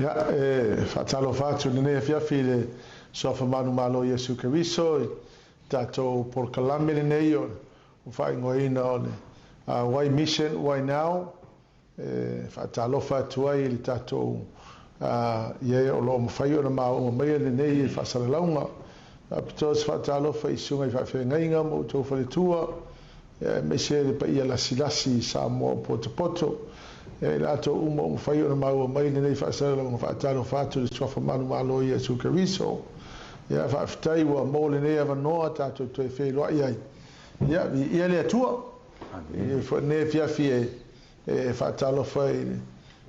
Ia, e faatalofa atu i lenei afiafi i le Suafa manumalo o Iesu Keriso i tatou polokalame lenei o le faaigoaina o le Why Mission, Why Now? E faatalofa atu ai i le tatou i e o lo o mafai ona maua mai lenei faasalalauga. Faapitoa se faatalofa i susuga i faafeagaiga ma outou faletua, aemaise le paia lasilasi i Samoa o potopoto. I latou uma ua mafai ona maua mai lenei faasalalauga, faatalofa atu i le Suafa manumalo o Iesu Keriso. Ia, faafetai ua maua lenei avanoa tatou toe feiloai ai. Ia, viia le Atua. Amen. Foi lenei afiafi e faatalofa i le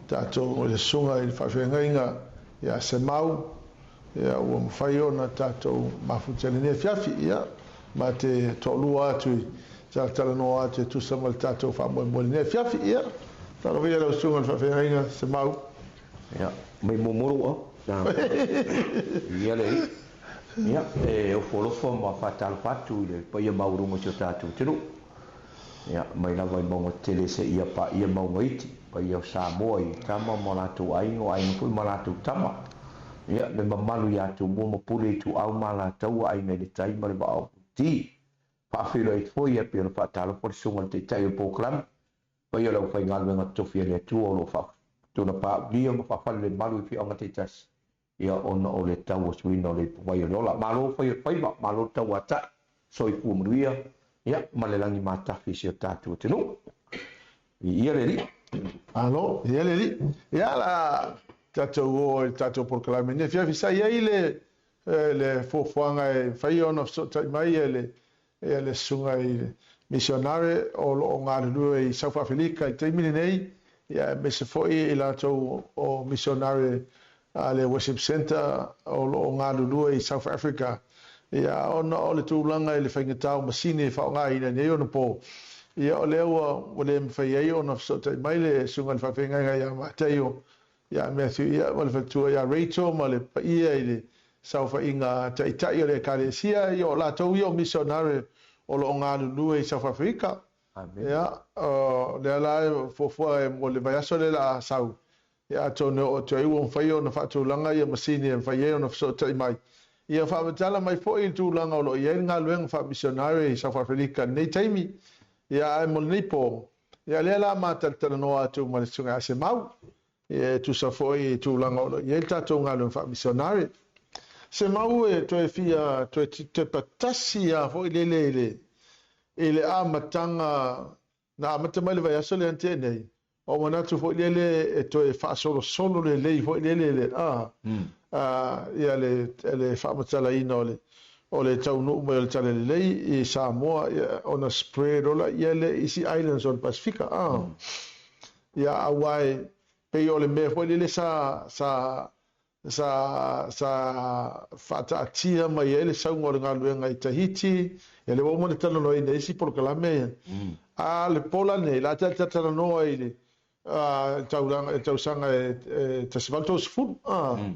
tatou i le susuga i le faafeagaiga ia Semau. Ia, ua mafai ona tatou mafuta i lenei afiafi. Ia, ma te toalua atu i talatalanoa atu e tusa ma le tatou faamoemoe i lenei afiafi. Ia, talofa ia lau susuga i le faafeagaiga Semau. Ia, mai muamua lou au. Ia le Ia, e ofo alofa ma faatalofa atu i le paia maualuga o si o tatou atunuu. Ia, mai lava i mauga tetele seia paia mauga iti, paia o Samoa i tama ma o latou aiga, o aiga foi ma latou tama. Ia, le mamalu ia Tumua ma Pule Ituau ma Alataua, Aiga i le Tai ma le Vaa o Fonoti. Faafeiloai atu foi, ia, pei ona faatalofa le Susuga i le Taitai o le Polokalame, paia o le aufaigaluega totofi a le Atua o lo o faatunapaulia ma faafalelemalu i afioaga taitasi. Ia ona o le tau o suiga o le ipuvai o le ola. Malo fai o le faiva, malo le tauatai, soifua manuia, ia ma le lagi matafi i si o tatou atunuu. Viia le Alii. Malo, viia le Alii. Ia la tatou o i le tatou polokalame nei afiafi. Sa i ai le le fuafuaga e mafai ona fesootai mai e le le susuga i le misionare o lo o galulue i South Afelika i le taimi lenei, ia aemaise foi i latou o misionare a le Worship Centre o lo o galulue i South Africa, ia ona o le tulaga i le faigata o masini e faaaogaina i nei ona po, ia o lea ua le mafai ai ona fesootai mai le susuga i le faafeagaiga ia Mataio ia Matthew ia ma le faletua ia Rachel ma le paia i le saofaiga taitai o le Ekalesia, ia o latou ia o misionare o lo o galulue i South Africa. Ia, o lea la e fuafua e mo le vaiaso lea o le a sau, ia atonu e oo atu ai ua mafai ona faatulaga ia masini e mafai ai ona fesootai mai. Ia faamatala mai foi i le tulaga o lo o i ai le galuega faamisionare i South Africa i lenei taimi. Ia ae mo lenei po, ia lea la ma talatalanoa atu ma le Susuga ia Semau, e tusa foi i tulaga o lo o i ai le tatou galuega faamisionare. Semau e toe fia toe tepa tasi lava foi lele i le i le amataga na amata mai le vaiaso lea na tea nei, ua ou manatu foi lele e toe faasolosolo lelei foi lele le a ia le le faamatalaina o le o le taunuu mai o le Talalelei i Samoa, ia, ona spread ola ia le isi islands o le Pasifika a. Ia aua e pei o le mea foi lele sa sa sa sa faataatia mai ai le sauga o le galuega i Tahiti, ia lea ua uma ona talanoaina i isi polokalame ia. A o le po la lenei, o le a tatou talanoa i le taulaga, le tausaga e 1830.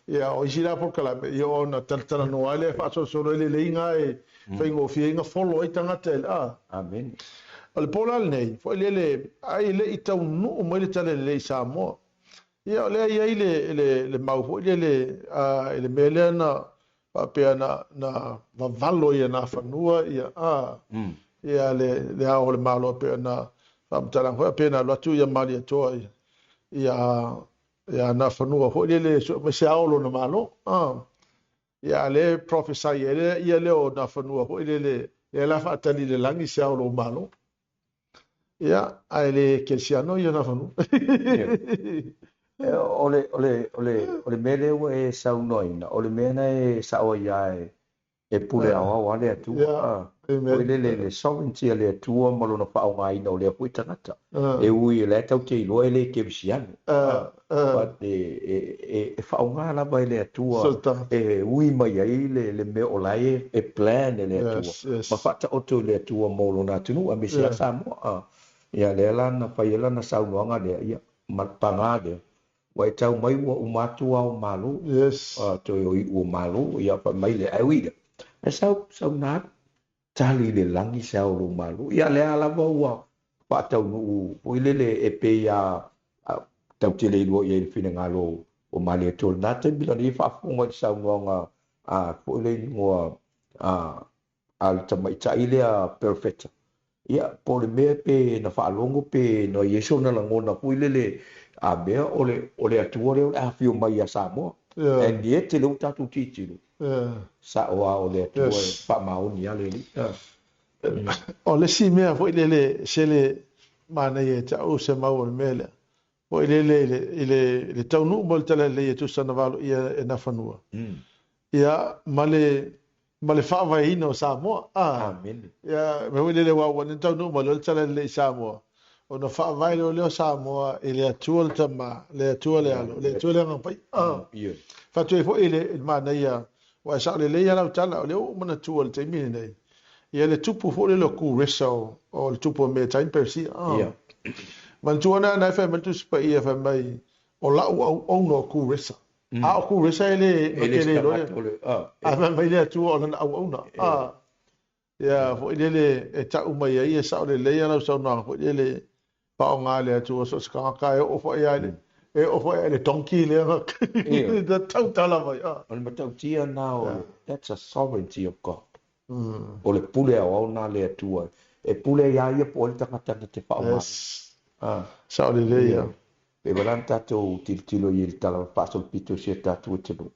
Ia, o isi la polokalame, ia ona talatalanoa ai lea, faasolosolo ai lelei na e faigofie ai ona follow ai tagata i le a. Amen. O le po la lenei, foi lele, ai le i taunuu mai le Talalelei i Samoa. Ia, o lea e i ai le, le, le mau foi lele i le mea lea na faapea na, na vavalo i Nafanua ia, a, ia le, le Ao o le Malo pei ona faamatalaga foi, pei ona alu atu ia Malietoa ia, ia, ia Nafanua foi lele e sue mai se ao o lona Malo. A, ia, a lea e prophesy ai lea, ia lea o Nafanua foi lele, lea la faatali i le lagi se ao o lou Malo. Ia, ae le kerisiano ia Nafanua. O le, o le, o le, o le mea lea ua e saunoaina, o le mea na e sao ai lava e, e pule aoao lava le Atua. Foi lele le sovereignty a le Atua ma lona faaaogaina o lea foi tagata. E ui o la e tatou te iloa e le kerisiano. But e, e faaaoga lava e le Atua e ui mai ai le mea o la e plan e le Atua ma faataoto e le Atua mo lona atunuu aemaise lava Samoa. Ia lea la na fai ai lana saunoaga lea, ia ma le paga lea, ua e tau mai ua uma atu ao Malo, toe o iu o Malo, ia fai mai lea, ae ui lea, e sau, sau na alu, tali i le lagi se ao o lou Malo. Ia lea lava ua faataunuu foi lele e pei a tatou te le iloa i ai le finagalo O Malietoa i lena taimi lana ia faafofoga i le saunoaga a foi le igoa a le tamaitai lea Perofeta. Ia, po o le mea pe na faalogo pe na i ai sona lagona foi lele a mea o le, o le Atua lea o le a afio mai ia Samoa. Yeah. And yet lea ua tatou tilotilo, sao lava o le Atua e faamaoni lava le Alii. O le isi mea foi lele se le manaia e te au se mau o le mea lea. Foi lele i le taunuu mai o le Talalelei e tusa na valoia e Nafanua. Ia, ma le faavaeina o Samoa. Ah. Amene. Ia, mea foi lele aua ua taunuu mai loa le Talalelei i Samoa, ona faavae loa lea o Samoa i le Atua le Tama, le Atua le Alo, le Atua le Agaga Paia. Ah. Faatu ai foi i le manaia, ua e sao lelei lava lau tala, o lea ua ou manatua i le taimi lenei, ia le tupu foi lele o Kuresa o le tupu o Metai ma Peresia. Ah. Manatua na e fai mai le Tusi Paia fai mai, o lau auauna o Kuresa. A o Kuresa e le E le te le iloa. Tagata o le ah, A fai mai le Atua o lana auauna. Ah. Ia, foi lele e tau mai ai e sao lelei lau saunoaga foi lele faaaoga le Atua so o se tagata e oo foi lava i le e oo foi i le donkey lea na tautala mai. Ah. O le matautia lena o that's a sovereignty of God. O le pule aoao lena a le Atua. E pule iā ia po o ai le tagata na te faaaogaina. Ah. Sao lelei ia. Pe wala na tatou tilotilo i le tala faasolopito o si o tatou atunuu.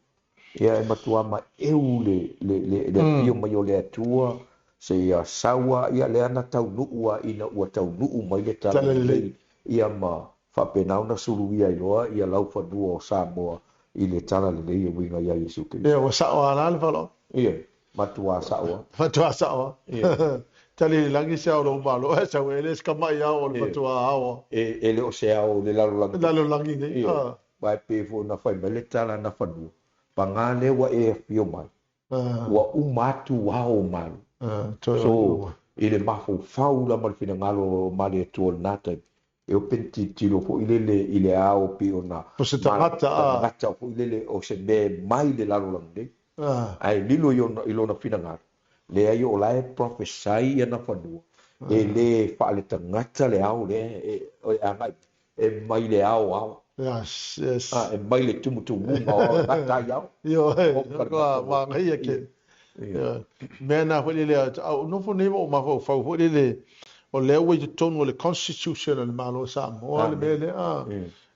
Ia e matua maeu le afio mai o le Atua seia sau lava ia lea na taunuu lava ina ua taunuu mai le tala lelei ia ma faapena ona suluia ai loa ia laufanua o Samoa i le tala lelei e uiga ia Iesu Keriso. Ia ua sao lava la le faaaloalo. Ia, matua sao lava. Matua sao lava. Tali i le lagi se ao o lou Malo, ae sau e le se tama'i ao o le matua ao lava. E le o se ao o le lalolagi. Lalolagi nei. Ia, aua e pei foi ona fai mai le tala na fanua, paga lea ua e afio mai, ua uma atu ao o Malo. So, i le mafaufau la ma le finagalo o Malietoa i lena taimi, e ope ni tilotilo foi lele i le ao pei ona O se tagata, a. Tagata foi lele o se mea e mai le lalolagi nei, ae lilo i lona finagalo, leai o la e prophesy ia Nafanua, e le faaletagata le ao lea e agai e mai le ao ao. Yes. E mai le tumutumuga o ao e gata ai ao. Ioe, matua manaia ke. Mea na foi lele, a ou nofo nei ma ou mafaufau foi lele, o lea ua i totonu o le Constitution a le Malo o Samoa le mea lea. A.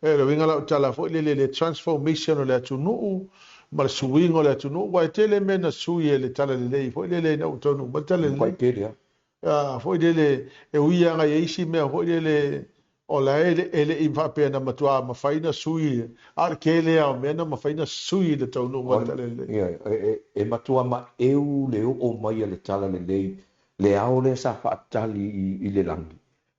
E le uiga la o tala foi lele le transformation o le atunuu ma le suiga o le atunuu, aua e tele mea na sui e le talalelei foi lele ina ua taunuu mai le talalelei. Matua tele lava. A, foi lele, e ui lava i ai isi mea foi lele o la e le i faapea na matua mafai na sui, a o le tele lava o mea na mafai na sui i le taunuu mai le talalelei. Ia, e matua maeu le oo mai a le talalelei, le ao lea sa faatali i le lagi,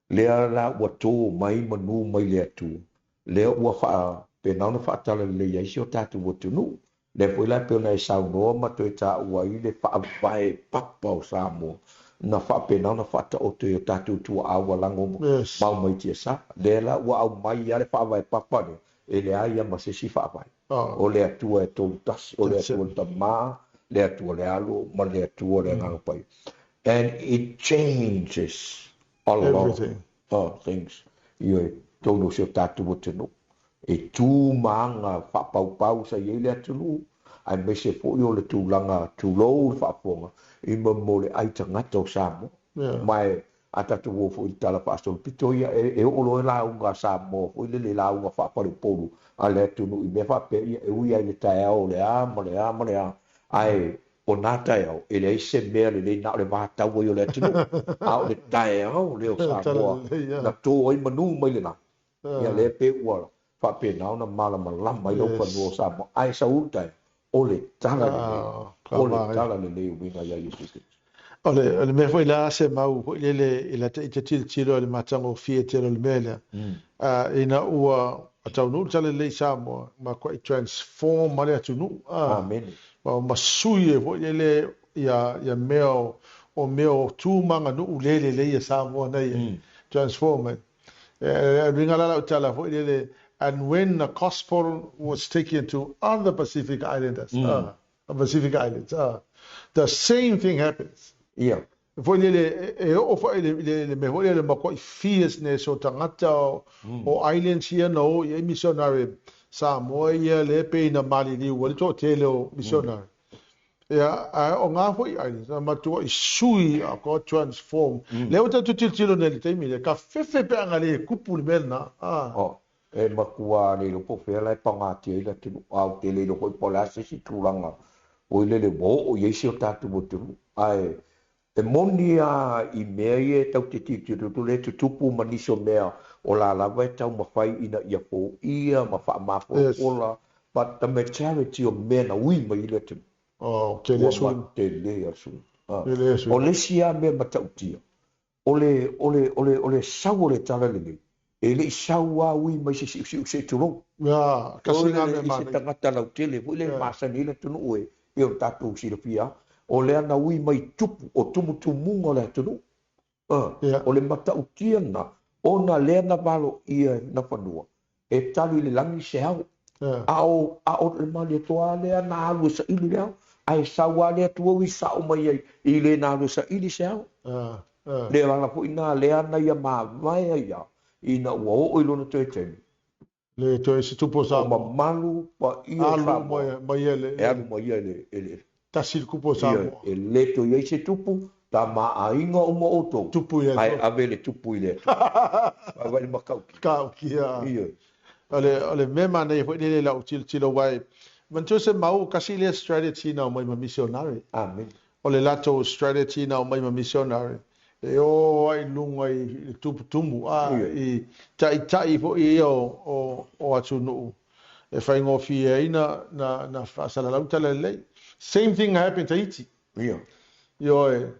lea la ua tō mai manu mai le Atua, lea ua faapena ona faatalalelei ai si o tatou atunuu. Lea foi la e pei ona e saunoa ma toe taua ai le faavae papa o Samoa na faapena ona faataoto i o tatou tuaa ua lago mau mai tiasa. Lea la ua aumai lava le faavae papa lea, e leai lava ma se isi faavae. O le Atua e tolu tasi, o le Atua le Tama, le Atua le Alo ma le Atua le Agaga Paia. And it changes a lot of things. Ioe, tonu o si o tatou atunuu. E tu ma aga faapaupau sa i ai le atunuu, aemaise foi o le tulaga tulou le faafofoga i mo mo le ai tagata o Samoa. Ma e a tatou o foi i le tala faasolopito ia, e oo loa i lauga a Samoa foi lele, lauga faafaleupolu a le atunuu i mea faapea, ia e ui lava i le taeao o le a ma le a ma le a, ae o nā taeao e leai se mea lelei na o le vatau ai o le atunuu, a o le taeao lea o Samoa na tō ai manu mai le lagi. Ia lea pei ua faapena ona malamalama ai lau fanua o Samoa, ae sau le taeao, o le tala lelei, o le tala lelei e uiga ia Iesu Keriso. O le mea foi la se mau foi lele i la ita tilotilo i le matagofie tele o le mea lea. Ina ua taunuu le tala lelei i Samoa, matuai transform le atunuu. Amene. Ma sui e foi lele ia mea o mea o tu ma aganuu le lelei a Samoa nei e transform ai. E uiga la lau tala foi lele, and when the gospel was taken to other Pacific Islanders, Pacific Islands, the same thing happens. Foi lele e oo foi le mea foi lele matuai fierceness o tagata o islands ia na o i ai missionary. Samoa ia lea pei na maliliu ai le toatele o missionary. Ia, ae o ngā foi islands, na matuai sui a ko transform. Lea ua tatou tilotilo nei i le taimi lea, ka fefe pe a na le kupu le mea lena. Ah. Oh, e matua le iloa po o fea la e pagatia ai le atunuu, a ou te le iloa foi po o le a se isi tulaga oi lele ua oo i ai si o tatou atunuu. Ae E moni a i mea ia e tau te tilotilo atu lea e tutupu ma nisi o mea o la lava e taumafai ina ia foia ma faamafolafola but the majority o mea na ui mai i le atunuu Oh, tele ua suiga. matele a le suiga. Ah. Tele suiga. O le isi a mea matautia o le o le o le o le sau o le tala lenei e le i sau a ui mai se siusiu se i tulou. Ia, O tasi le lena le mea i se manaia. tagata lautele foi lea e Ia. masani ai le atunuu e pei ona tatou silafia, o lea na ui mai tupu o tumutumuga o le atunuu. A, Ia. o le matautia lena, ona lea na valoia e Nafanua e tali i le lagi se ao. Ia. A o, a o le Malietoa lea na alu e saili le ao, ae sau lava le Atua ui sao mai ai i le na alu e saili se ao. Ia. Ia. Le ala foi na lea na ia mavae ai lava ina ua oo i lona toe taimi. Le toe se tupu o O Samoa. mamalu paia o Alu Samoa mai, mai ia le, e alu mai ia i le, tasi le kupu o ia, Samoa. e le toe i ai se tupu, tama-a-aiga uma outou, Tupu i le ae Atua. ave le tupu i le Atua. Vaavaai le matautia. Kaukia. Ioe. O le mea manaia foi lele i lau tilotilo aua e manatua se mau kasi lea strategy na omai ma missionary. Amene. O le latou strategy na omai ma missionary e o ai i luga i le tumutumu a Ioe. i taitai foi ia o atunuu e faigofie ai na na na faasalalau tala lelei. Same thing happened Tahiti. Ioe. Ioe,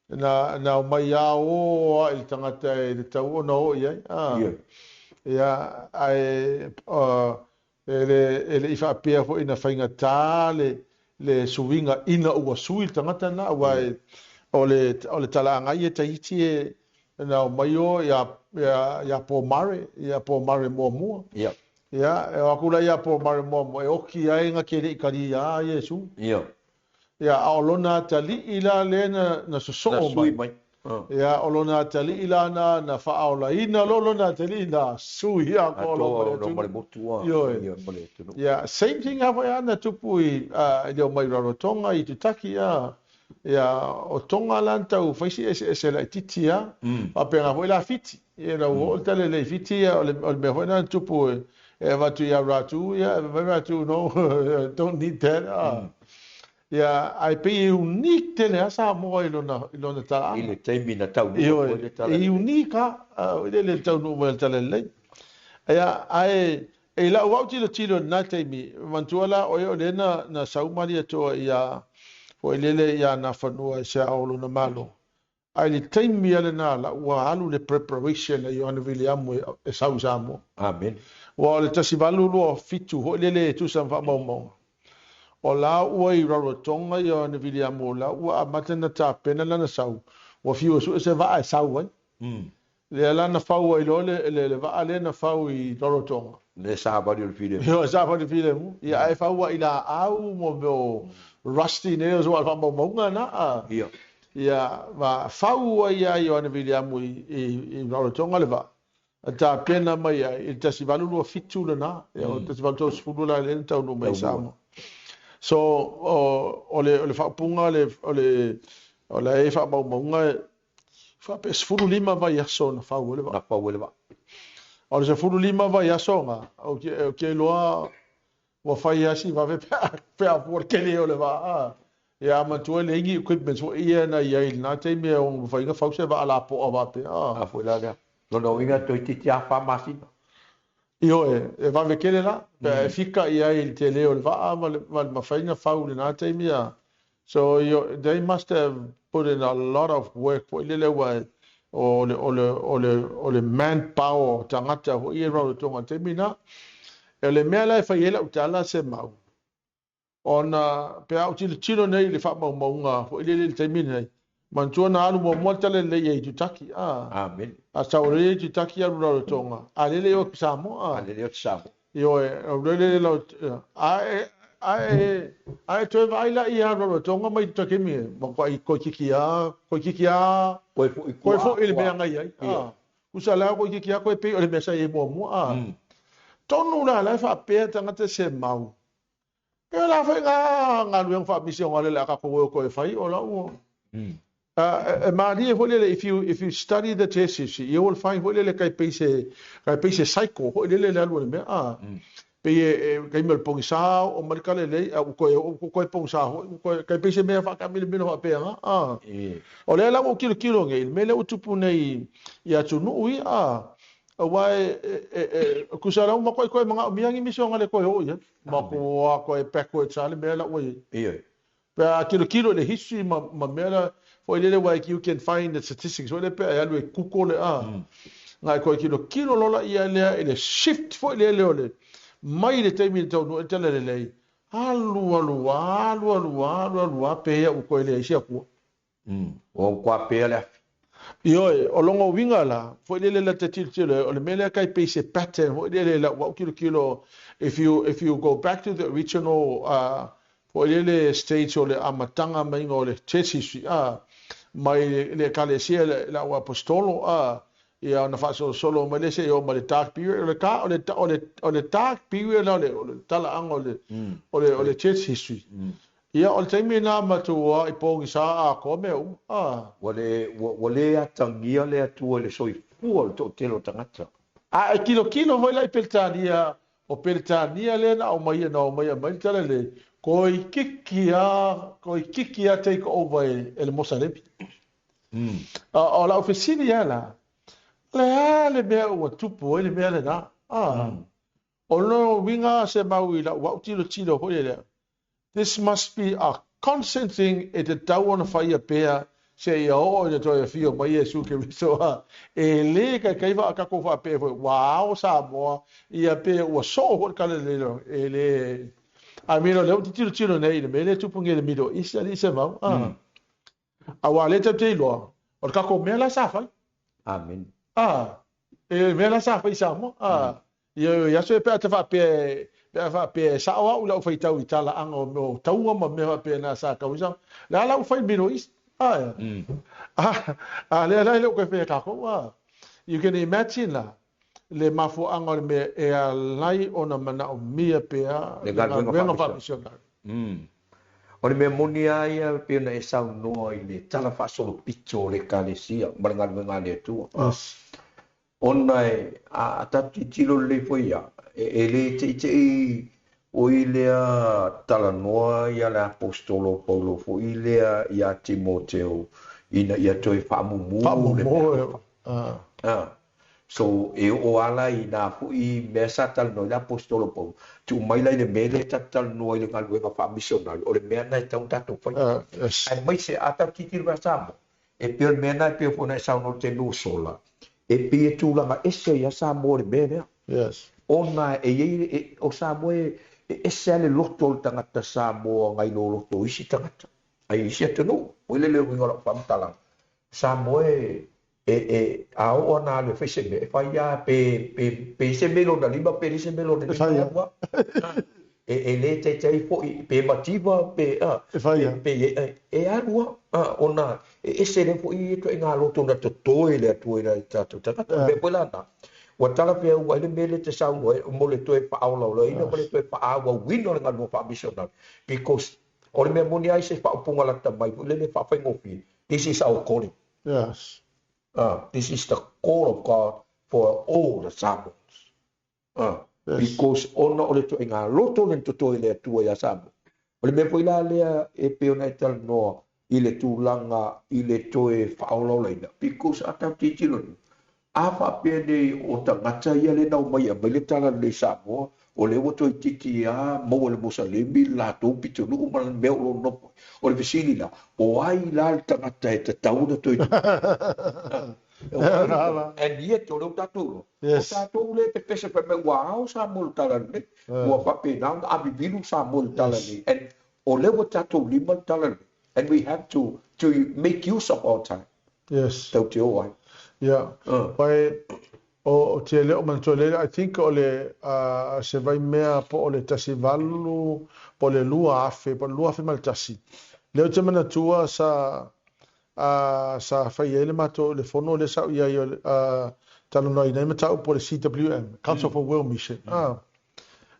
na na omai lava o lava i le tagata e tatau ona o i ai. A, Ioe. ia, ae e le e le i faapea foi na faigata le le suiga ina ua sui le tagata lena, aua Ioe. o le o le talaaga ia Tahiti e na omai o ia ia ia Pomare, ia Pomare muamua. Ia. Ia, e o atu la ia Pomare muamua e oti ai na te le i talia Iesu. Ia. Ia, a o lona atalii la lea na, na Na sosoo sui mai. mai. Ah. Ia, o lona atalii la na, na faaolaina loa lona atalii na sui atoa loa ma Atoa le loa ma le atunuu. motu ah. Ioe. Ia ma le atunuu. Ia, same thing lava foi na tupu i, i le omai Rarotonga i Tutaki, ia. Ia, o Tonga la na tau fai si eseese laitiiti lava. Faapena foi la Fiti. Ia, na ua oo le tala lelei i Fiti, ia, o le, o le mea foi lena na tupu e, e avatu ia Ratu, ia, e fai mai Ratu, no, don't need that. Ah. Ia, ae pei e unique tele lava Samoa i lona, i lona I talaaga. le taimi na taunuu atu Ioe, ai le tala e lelei. unique lava, i le taunuu mai o le tala lelei. Ia, ae i lau au tilotilo i lena taimi, manatua la oe o lea na, na sau Malietoa ia, foi lele ia Nafanua e se ao o lona Malo. Ae i le taimi lava lena la ua alu le preparation a Ioane Viliamu e, e sau i Samoa. Amene. Aua o le 1827 foi lele e tusa ma faamaumauga, o la ua i Rarotonga Ioane Viliamu, o la ua amata ona tapena lana sau, ua fiu e sue se vaa e sau ai. Lea la na fau ai loa le, le, le vaa lea na fau i Rarotonga. Le savali o le filemu. Ioe, savali filemu. Ia, ae fau ai i laau mo mea o rusty nails aua o le faamaumauga lena. A. Ia. Ia, ma fau ai ia Ioane Viliamu i, i, i Rarotonga le vaa, na tapena mai ai i le 1827 lena, ia o le 1830 la lea na taunuu mai i Taunuu ai. Samoa. So, o, o le, o le faaupuga o le, o le, o la e faamaumauga, faapea 15 vaiaso na fau ai le vaa. Na fau ai le vaa. O le 15 vaiaso na, ou te, ou te iloa ua fai lava si vave pe a, pe a fua le tele o le vaa. A. Ia, manatua e leai ni equipments foi ia na i ai i lena taimi e ono mafai ona fau se vaa lapoa faapea. A. A foi la lea. Lona uiga toeitiiti lava fa masina. Ioe, e vave tele la, pe a e fika i ai i le tele o le vaa ma le, ma le mafai ona fau i lena taimi. A. So, io, they must have put in a lot of work foi lele aua e, o le, o le, o le, o le manpower o tagata foi ia i Rarotonga i le taimi lena. O le mea la e fai ai lau tala se mau, ona pe a ou tilotilo nei i le faamaumauga foi lele i le taimi lenei, manatua na alu muamua le tala lelei i Aitutaki, a. Amene. A sau lea i Aitutaki alu Rarotonga, a lele i o ki Samoa, a. A lele i o ki Samoa. Ioe, o le lele lau, a e, a e, a e toe vaai la ia Rarotonga ma Aitutaki mi, matuai toeitiiti lava, toeitiiti lava, Koe foi koe tua foi i le atoa. mea na i ai, Ia. a. Tusa la toeitiiti lava koe pei o le mea sa i ai muamua, a. Tonu la la e faapea tagata se mau. E la foi ngā galuega faamisionale le a tatou o toe fai o la ua. E malie foi lele if you study the church history, you will find foi lele kai pei se cycle foi lele le alu o le mea. Pei e kai mea o le pogisa o mai le talalelei, a ua toe pogisa foi, ua toe kai pei se mea faataamiloamilo faapea ga. O lea la ua ou tilotilo nei i le mea lea ua tupu nei i atunuu ia, aua e tusa la ua matuai toe manaomia ni misionale toe oo i ai. Matua toe backwards lava le mea la ua i ai. Pe a tilotilo i le history ma mea la foi lele, like you can find the statistics foi lele pe a e alu e Google ngai toe tilotilo lola ia lea i le shift foi lele o le mai le taimi i le taunuu ai le talalelei, alu alu alu alu alu alu lava pe ia ua toe leai se Atua. Ua ua pea le afi. Ioe, o lona uiga la, foi lele la te tilotilo, o le mea lea kai pei se pattern foi lele la ua ou tilotilo, if you go back to the original foi lele stage o le amataga maiga o le church history, mai le ekalesia le au apostolo, ia ona faasolosolo mai le seia oo mai le dark period o le ka o le dark period la o le talaaga o le church history. Ia o le taimi na matua i pogisa atoa mea uma. Ua le atagia le Atua i le soifua o le toatele o tagata. A e tilotilo foi la i Peretania, o Peretania lea na aumaia mai le talalelei, toeitiiti a take over e le Mosalemi. O lau fesili lava la, o le a le mea ua tupu ai le mea lena? O lona uiga se mau i lau au tilotilo foi lea. This must be a constant thing e tatau ona faia pea seia oo ina toe afio mai Iesu Keriso. E lē kaikai tatou faapea foi ua ao Samoa ia pe ua soo foi le talalelei e lē. I mean, o lea ua tilotilo nei i le mea lea e tupu nei i le Middle East alii se mau. Aua lea tatou te iloa, o le tatou mea la sa fai. Amen. E mea la sa fai i Samoa. Ia i aso e pe a te faapea pe a faapea e sao au i lau faitau i talaaga o taua ma mea faapena sa tau i Samoa. Le a la ua fai i Middle East. A lea la e le o toe faia e tatou. You can imagine la le mafuaaga o le mea e alai ona manaomia pea le galuega galuega faamisionare. O le mea moni lava ia pei ona e saunoa i le tala faasolopito o le ekalesia ma le galuega a le Atua. Ona e a tatou tilotilo lelei foi ia, e lē teʻiteʻi o i lea talanoa ia le apostolo Paulo foi lea ia Timoteo ina ia toe faamumu le Faamumu. So e oo ala i nā foi mea sa talanoa i le apostolo Paulo tuu mai la i le mea lea tatou talanoa i le galuega faamisionari o le mea na e tatau ona tatou fai. Aemaise a tatou tilotilo ia Samoa e pei o le mea na e pei foi ona e saunoa i le taimi ua sola e pei e tulaga ese ia Samoa i le mea lea. Ona e iai o Samoa e ese lava le loto o le tagata Samoa nai lo loto o isi tagata ai isi atunuu. Ua ile le uiga o lau faamatalaga Samoa e a oo ana alu e fai se mea e fai lava pe se mea i lona lima pe le se mea i lona E fai lima lava. Alu e le taitai foi pe mativa pe E fai lava. Pe e alu lava ona e ese lea foi ia ituaiga loto na totoe le Atua i le tatou tagata. O le mea foi la lena ua talafeauga ai le mea lea e te saunoa ai mo le toe faaolaolaina ma le toe faaauauina o le galuega faamisionari because o le mea moni ai se faaupuga lata mai foi lele faafaigofie, this is our calling. This is the call of God for all the Samoans. Because ona o le ituaiga loto le na totoe le Atua ia Samoa. O le mea foi la lea e pei ona e talanoa i le tulaga i le toe faaolaolaina. Because a tatou tilotilo nei, a faapea nei o tagata ia le na omai e aumai le talalelei Samoa, o lea ua toeitiiti lava maua e le Mosalemi le latou pitonuu ma le mea o lo o nofo ai. O le fesili la, o ai la le tagata e tatau ona toe And yet, o lea ua tatou iloa, o tatou lea e pepese fai mai ua ao Samoa i le talalelei, ua faapena ona avivilu Samoa i le talalelei. And o lea ua tatou lima le talalelei. And we have to make use of our time. Tatou te o ai. Yeah. Pai o te leo manatua lele, I think o le se vai mea po o le 18 po o le 2000 po o le 2001. Leo te manatua sa fai ai le matou le fono le sa i ai o le talanoaina ai mataupu o le CWM, Council for World Mission.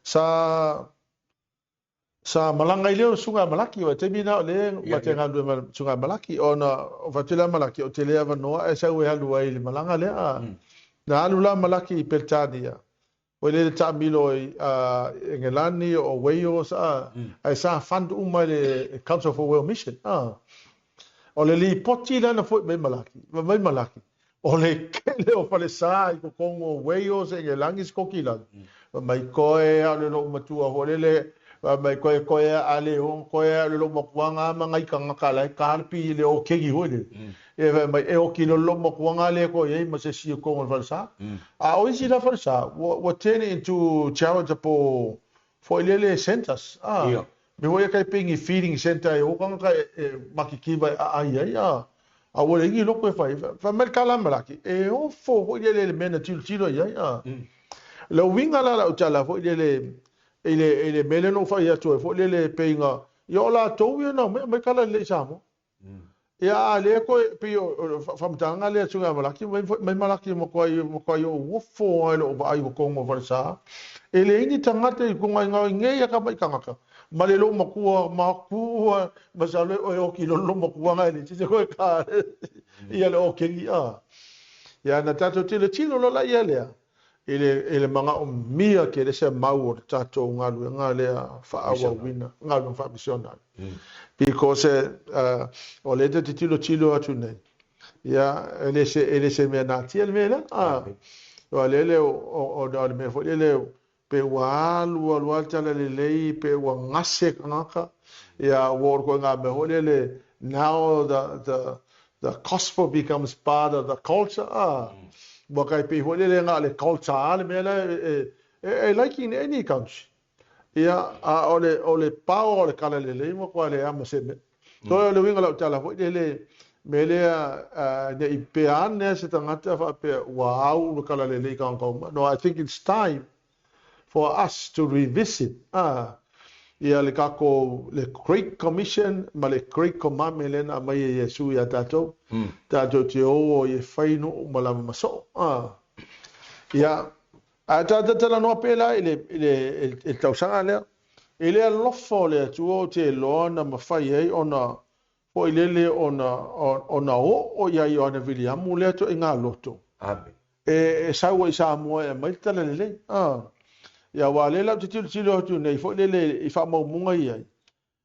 Sa Sa malaga ai lea o le Susuga ia Malaki, o le taimi lena o lea ma te galulue ma le Susuga ia Malaki, ona o fatu lea Malaki, o te le avanoa ae sau e alu ai i le malaga lea. Na alu la Malaki i Peretania, ua le le taamilo i Engelani o Wales, ae sa fund uma e le Council for World Mission. O le lipoti lea na foi mai Malaki, fai mai Malaki, o le kele o falesa i totonu o Wales, Engelani, Sikokilani, fai mai koe a o le lou matua foi lele, fai mai koe koe a le o koe a o le lou matua na ma nai tagata la e ta le pi le okegi foi lele. E fai mai e oki loa le lou matua na le koe i ai ma se isi i totonu o le falesa. A o isi la falesa ua turn into charitable foi lele centers. Mea foi ia kai pei ni feeding centre e o tagata e makikiva e aai ai a a ua leai ni loko e fai ai. Fai mai le tala a Malaki, e ofo foi lele i le mea na tilotilo i ai a. Le uiga la lau tala foi lele i le i le mea lea na ou fai atu ai foi lele pei na ia o latou ia na omai aumai tala lelei i Samoa. Ia a lea koe pei o le faamatalaga lea a Susuga Malaki mai Malaki matua matua ou ofo lava i lou vaai i totonu o falesa. E leai ni tagata i totonu ai nei a tamai tagata ma le lou matua matua masalo e oki loa le lou matua na e le titi koe ka ia le okegi a. Ia na tatou tilotilo loa la ia lea i le, i le manaomia tele se mau o le tatou galuega lea faaauauina, galuega faamisionari. Because o lea ta te tilotilo atu nei, ia, e le se, e le se mea natia le mea lea. Ah, o lea le, o, o, le mea foi lele, pe ua alu alu lava le tala lelei, pe ua gase tagata, ia, ua oo i le ituaiga mea foi lele, now the, the gospel becomes part of the culture ah ua tai pei foi lele na o le culture a le mea la e like in any country ia a o le o le power o le tala lelei matua leai ma se mea. Toe o le uiga o lau tala foi lele mea lea ne i pea ane se tagata faapea ua au le tala lelei i tagata uma. No, I think it's time for us to revisit ia le tatou le Great Commission ma le Great Commandment lea na aumai e Iesu ia tatou, tatou te o ai e fai nuu ma lava ma soo. Ia, ae tatou talanoa pea la i le, i le, i le tausaga lea, i le alofa o le Atua ou te iloa na mafai ai ona foi lele ona, ona oo ia Ioane Viliamu lea ituaiga loto. Amen. E sau ai i Samoa e aumai le tala lelei. Ia, aua o lea la ou te tilotilo atu nei foi lele i faamaumauga ia i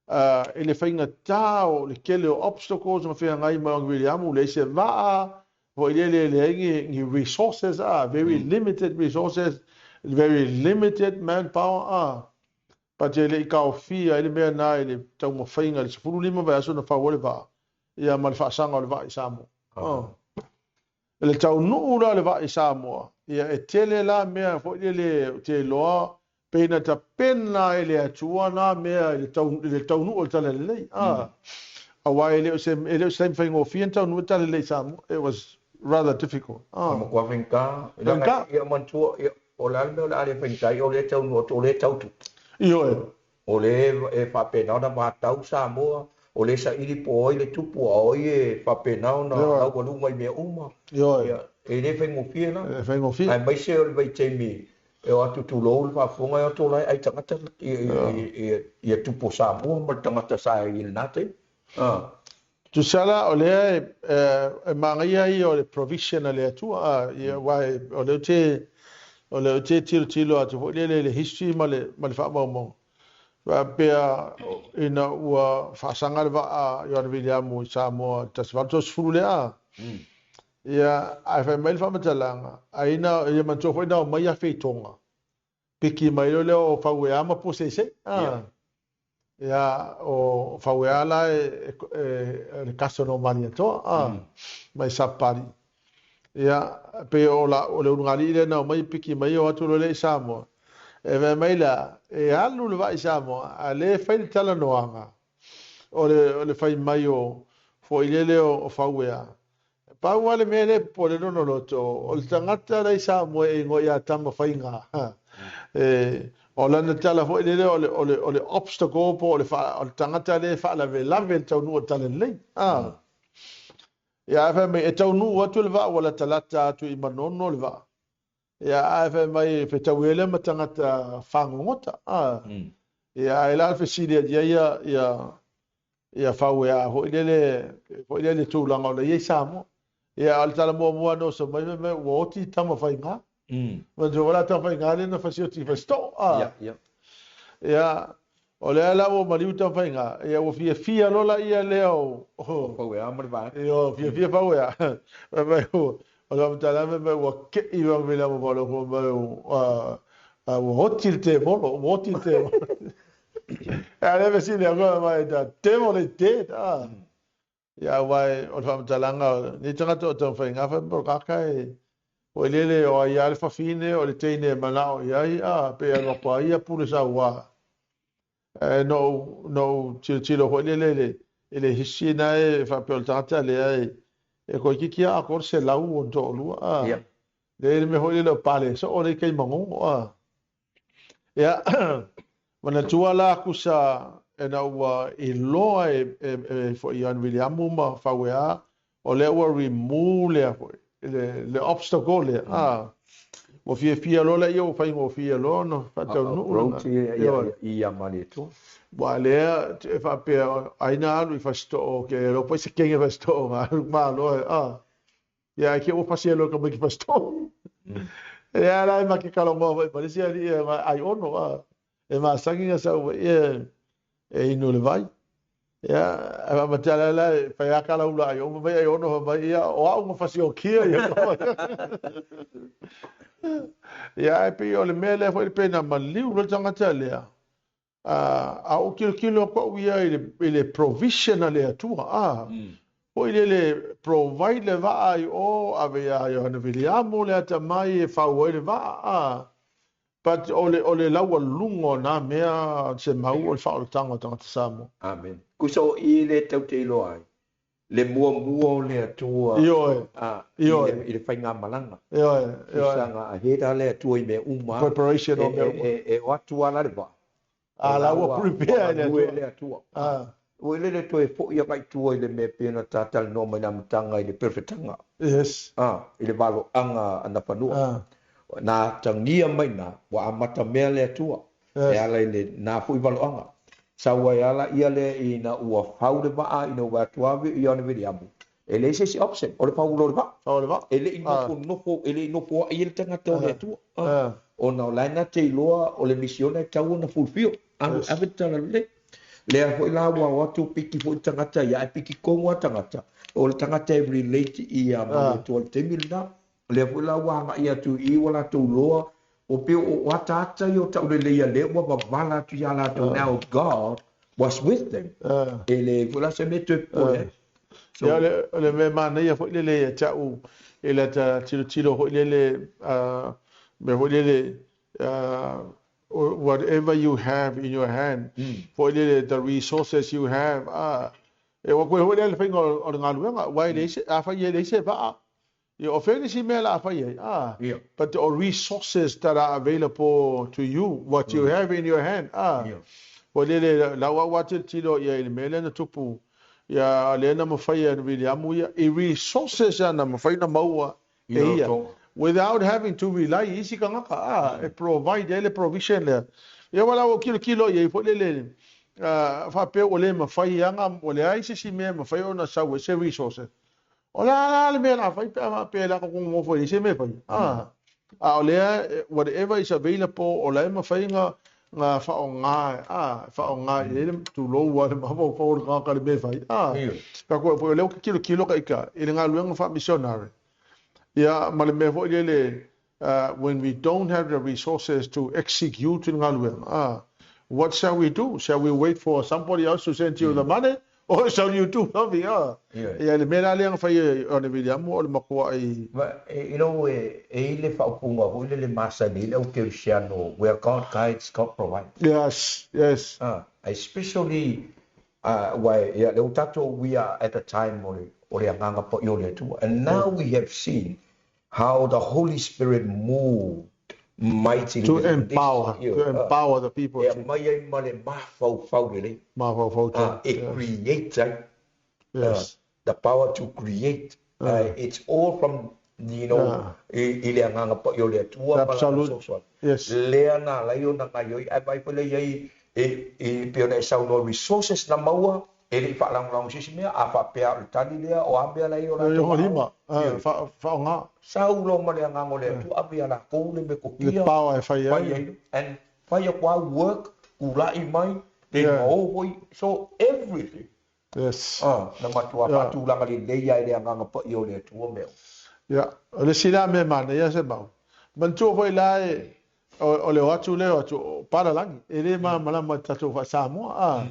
ai, i le faigata o le tele o obstacles na feagai ma Ioane Viliamu, leai se vaa, foi lele e leai ni resources, very limited resources, very limited manpower, but e le i taofia ai le mea lena i le taumafaiga i le 15 vaiaso na fau ai le vaa, ia ma le faasaga o le vaa i Samoa. I le taunuu la o le vaa i Samoa, ia e tele la mea foi lele ou te iloa pei na tapena e le Atua na mea i le tau, i le taunuu o le Talalelei. Ah. Aua e le o se, e le o se taimi faigofie na taunuu ai le Talalelei i Samoa. It was rather difficult. Ah. Matua faigata. Faigata. Ia manatua, ia, o le a le mea o le a le faigata ai, o lea e taunuu atu, o lea e tau tupu. Ioe. O lea e faapena ona vatau Samoa, o lea e saili po o ai le tupu a o ai e faapena ona laualuga i mea uma. Ioe. E le faigofie la. E le faigofie. Aemaise o le vaitaimi e o atu tulou le faafofoga e o atu la e ai tagata ia tupu o Samoa ma le tagata sa i lena taimi. Tusa la o lea e manaia ia o le provision a le Atua, aua o lea ou te, o lea ou te tilotilo atu foi lele i le history ma le, ma le faamaumauga, faapea ina ua faasaga le vaa a Ioane Viliamu i Samoa i le 1830 lea, ia, ae fai mai le faamatalaga, ai na, ia manatua foi na omai afe i Tonga, piki mai loa lea o Fauea ma Puaseisei, Ia, o Fauea la e le cousin o Malietoa, mai Sapapalii. Ia, pei o la, o le ulugalii lea na omai piki mai o atu loa lea i Samoa. E fai mai la, e alu le vaa i Samoa, a o lea e fai le talanoaga, o le, o le fai mai o, foi lele o Fauea, Pau lava le mea lea e popole lona loto, o le tagata la i Samoa e igoa ia Tamafaiga. E, o lana tala foi lele o le, o le, o le obstacle po o le, o le tagata lea e faalavelave le taunuu o le talalelei. Ia ae fai mai e taunuu atu le vaa ua latalata atu i Manono le vaa. Ia ae fai mai e fetaui ai lea ma tagata fagogota. A. Ia ae la le fesili atu i ai ia ia Fauea foi lele foi lele tulaga o la i ai Samoa. Ia a o le tala muamua na oso mai fai mai ua oti Tamafaiga. Manatua foi la Tamafaiga lea na fasioti i Fasitoo. A. Ia, ia. Ia, o lea la ua maliu Tamafaiga, ia ua fiafia loa la ia lea o Fauea ma le vaega. Ia, fiafia Fauea. Fai mai o le faamatalaga fai mai ua kei Viliamu Faualo fai mai ua oti le tevolo, ua oti le tevolo. A o lea fesili atu fai mai, the devil is dead. Ah. Ia, aua o le faamatalaga, nei tagata o Tamafaiga fai mai o le kaka e foi lele o ai lava le fafine o le teine e manao i ai, a, pe alu atu a ia pule sauā. Ae na ou, na ou tilotilo foi lele i le, i le history na e faapea o le tagata lea e, e toeitiiti lava atoa le 162, a. Ia. Lea le mea foi lele o pale soo lea i tai magogo, a. Ia, manatua la tusa ina ua iloa e, e, e foi Ioane Viliamu ma Fauea, o lea ua remove lea foi, le, le obstacle lea, a. Ua fiafia loa laia ua faigofie loa ona faataunuu Approach ia, ia, ia Malietoa. Ua lea e faapea ai na alu i Fasitoo, ke iloa po o se kege Fasitoo na alu malo ai, a. Ia ai ke ua pasi ai loa ka mai ki Fasitoo. Ia la e ma ke talanoa foi ma le isi alii e ai ono, a. E masani na sau foi e e inu le vai. Ia, ae faamatala la e fai lava kalaula ai ono, mai ai ono fai mai, ia o au na fasiokia ia. Ia, ae pei o le mea lea foi pei na maliu loa le tagata lea. A ou tilotilo atu au ia i le, i le provision a le Atua, a. Foi lele provide le vaa i o, ave ia Ioane Viliamu le atamai e fau ai le vaa, a. But o le, o le laualuga o na mea se mau o le faaolataga o tagata Samoa. Amen. Tusa o i le tatou te iloa ai, le muamua o le Atua Ioe. a, Ioe. i le, i le faigamalaga. Ioe, ioe. Tusa na ahead a le Atua i mea uma. Preparation o mea uma. E, e, e o atu lava la le vaa. A la ua prepare e le Atua. Le Atua. A. Ua ile le toe foi agai i tua i le mea pei ona ta talanoa mai i le amataga i le perofetaga. Yes. A, i le valoaga a Nafanua. A. Na atagia mai na, ua amata mea le Atua. Yes. E ala i lena foi valoaga. Sau ai ala ia lea ina ua fau le vaa ina ua atu ave i Ioane Viliamu. E leai se isi option, o le fau loa o le vaa. Fau le vaa. E le i nofonofo, e le i nofoai ai le tagata o le Atua. A. Ona o la e na te iloa o le misiona e tatau ona fulfill. Alu Yes. ave le tala lelei. Lea foi la ua o atu piki foi le tagata ia, ae piki tonu lava tagata. O le tagata e relate i a Malietoa i le taimi lena. Lea foi la ua agai atu i i ua latou loa, ua pei o ataata ia o taulelei a lea ua vavala atu ia latou, now God was with them. E leai foi la se mea e toe popole ai. So, Ia, o le mea manaia foi lele ia te au i lata tilotilo foi lele, mea foi lele, whatever you have in your hand, foi lele, the resources you have, a, e ua koe foi lea le faiga o le galuega, aua e leai se, afai e leai se vaa, ia, o fea le isi mea o le a fai ai, a, but the resources that are available to you, what you have in your hand, a, foi lele, lau au a tilotilo i ai i le mea lea na tupu, ia, lea na mafai e Viliamu ia, i resources ia na mafai na maua e ia, without having to rely i isi tagata, a, e provide ai le provision lea. Ia, ua lau au tilotilo i ai foi lele, faapea ua le mafai aga, ua leai se isi mea e mafai ona sau ai se resources. O le a la le mea o le a fai pe a faapea e lako nofo e leai se mea e fai? A, a o lea, whatever is available, o la e mafai na na faaaoga, a, faaaoga i ai le tulou lava le mafaufau o le tagata i le mea e fai. A, pe a foi o lea ou te tilotilo ka ita i le galuega faa-missionary, ia, ma le mea foi lele, when we don't have the resources to execute le galuega, a, what shall we do? Shall we wait for somebody else to send you the money or shall you do something? A, ia, le mea la lea na fai e Ioane Viliamu o le matuai. Ma, you know, e i ai le faaupuga foi lele masani ai le au kerisiano, where God guides, God provides. Yes, yes. Especially, aua ia, lea ua tatou, we are at a time o le, o le Agaga Paia o le Atua. And now we have seen how the Holy Spirit moved mightily To within this empower, year. to empower the people. E aumai ai ma le mafaufau lelei. Mafaufau tonu. E create ai. Yes. the power to create. It's all from you know, i le Agaga Paia o le Atua ma Lana fesoasoani. Lea na ala ai ona gaoioi, ae vaai foi lea i ai e pei ona e saunoa resources na maua, e le i faalagolago i se isi mea, a faapea o le tali lea, o a mea la e i o latou aao. Faaaoga. Sau loa ma le Agaga o le Atua ave ia latou le metotia. Le power e fai ai. And fai atu lava work, tulai mai, le maou foi, so everything. Yes. Ah, na matua faatulaga lelei lava e le Agaga Paia o le Atua mea uma. Ia, o le isi la mea manaia Semau, manatua foi la e, o le o atu lea o atu o palalagi, e le malamalama i le tatou faa-Samoa, a.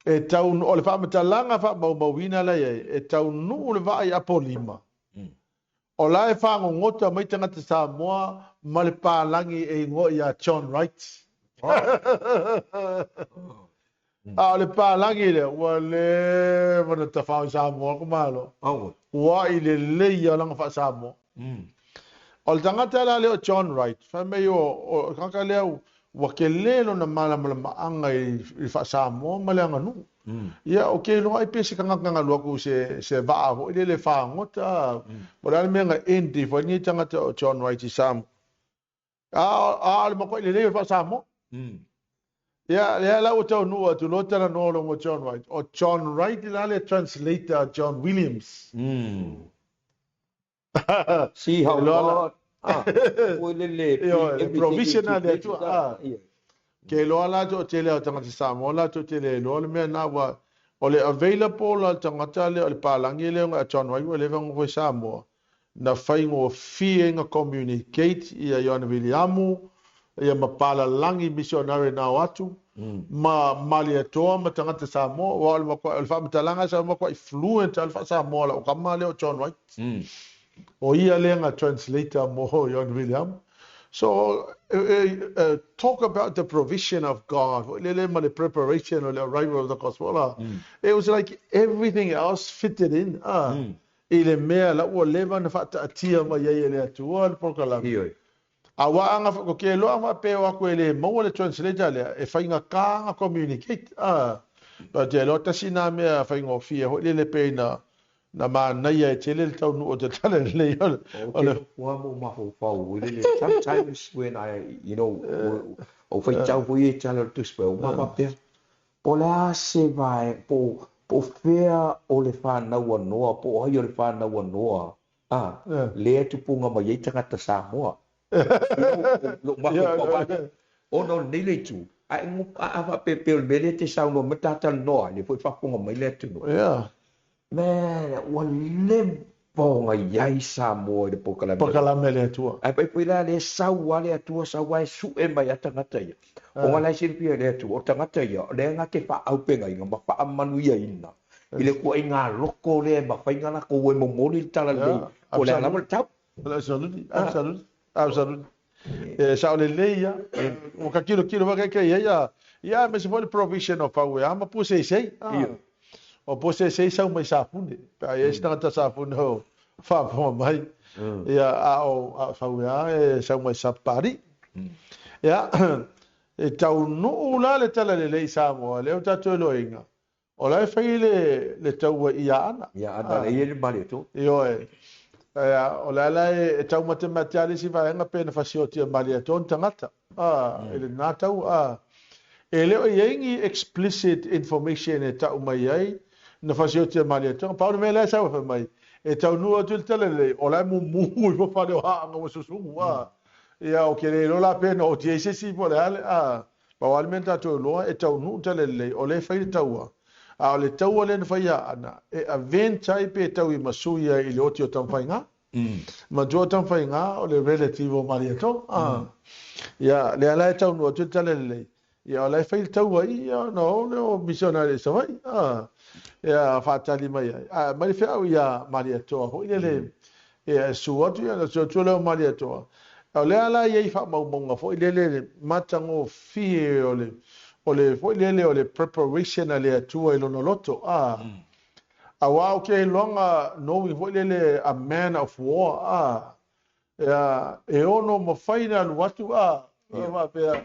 E tau, o le faamatalaga faamaumauina la e i ai, e taunuu le vaa i Apolima, o la e fagogota mai tagata Samoa ma le palagi e igoa ia John Wright. A o le palagi lea, ua leva ona tafao i Samoa ko Malo. Ua i lelei ia lana faa-Samoa. O le tagata la lea o John Wright, fai mai o le tagata lea ua tele lona malamalamaaga i le faa-Samoa ma le aganuu. Ia, ou te iloa ai pe se tagata na alu atu i se vaa foi lele fagota, po o le a le mea na end ifo ai lenei tagata o John Wright i Samoa. A o le matuai lelei o le faa-Samoa. Ia, lea la ua taunuu atu loa talanoa loa ma John Wright. O John Wright la le translator a John Williams. See how God, ah, foi lele, le provision a le Atua. Ah. Ke iloa la toatele o tagata Samoa latou te le iloa le mea na ua o le available la le tagata lea o le palagi lea a John Wright ua leva ona nofo i Samoa na faigofie ai na communicate ia Ioane Viliamu ia ma palalagi missionary na o atu ma Malietoa ma tagata Samoa aua o le matua o le faamatalaga sa matuai fluent lava le faa-Samoa a lau tama lea o John Wright. O ia lea na translator mo Ioane Viliamu. So talk about the provision of God foi lele ma le preparation o le arrival of the gospel ah. It was like everything else fitted in ah. I le mea la ua leva ona faataatia mai ai e le Atua le polokalame. Ioe. Aua a na ke loa faapea o atu e le maua le translator lea, e faigata ona communicate a. But te iloa tasi na mea faigofie foi lele pei na na manaia e tele le taunuu o te tala lelei o le o le. Ou te nofo lava ma ou mafaufau foi lele, sometimes when I, you know, ou faitau foi ia i tala o le Tusi Paia, ou mafaufau pea, Po o le a se vaega, po o fea o le fanau a Noa, po o ai o le fanau a Noa, a, lea e tupuga mai ai tagata Samoa. Lou mafaufau lava lea, ona o lenei le itu, a a faapea pei o le mea lea e te saunoa mai ta talanoa ai, lea foi e faafofoga mai le atunuu. Man, ua leva ona i ai Samoa i le polokalame. Polokalame a le Atua. Ae pai foi la lea sau lava le Atua, sau lava e sue mai lava tagata ia. Ona la e silafia e le Atua, o tagata ia, o lea na te faaaupegaina ma faamanuiaina i le tuaiga loko lea e mafai ona latou e momoli le talalelei po o le a lava le tau. Absolutely, absolutely, absolutely. E sao lelei ia. Ua ka kilokilo foi kai kai ai a ia aemaise foi le provision o Pauea ma Puaseisei. O Puaseisei sau mai Safune. Pe a i ai se tagata Safune o faafofoga mai. Ia a o a o Pauea e sau mai Sapapalii. Ia e taunuu la le talalelei i Samoa lea ua tatou iloaina. O la e fai le, le taua i Aana. I Aana, e i ai le Malietoa. Ioe. Ia, o le a la e, e taumatemate lava le isi vaega pe na fasioti e Malietoa ni tagata, a, i lena taua, a. E le o i ai ni explicit information e tau mai ai na fasioti e Malietoa. Pau le mea lea e sau e fai mai, e taunuu atu i le talalelei, o la e mumu ifo fale o Aana ua susugu, a. Ia, ou te le iloa la pe na oti ai se isi po o le a le, a. Pau lava le mea na tatou iloa, e taunuu le talalelei, o lea e fai le taua. A o le taua lea na fai ia Aana, e avenge ai pe tauimasui ai i le oti o Tamafaiga. Manatua o Tamafaiga o le relative o Malietoa. Ia, lea la e taunuu atu le talalelei, ia o la e fai le taua i ia ona o lea o misionari i Savaii. Ia, faatali mai ai. Ae aumai le feau ia Malietoa foi lele, Ia, e su atu ia, ona su atu lea o Malietoa. O lea la e i ai faamaumauga foi lele le matagofie o le, o le foi lele o le preparation a le Atua i lona loto, a. Aua ou te iloaga knowing foi lele a man of war, a, ia, e ono mafai ona alu atu, a, faapea,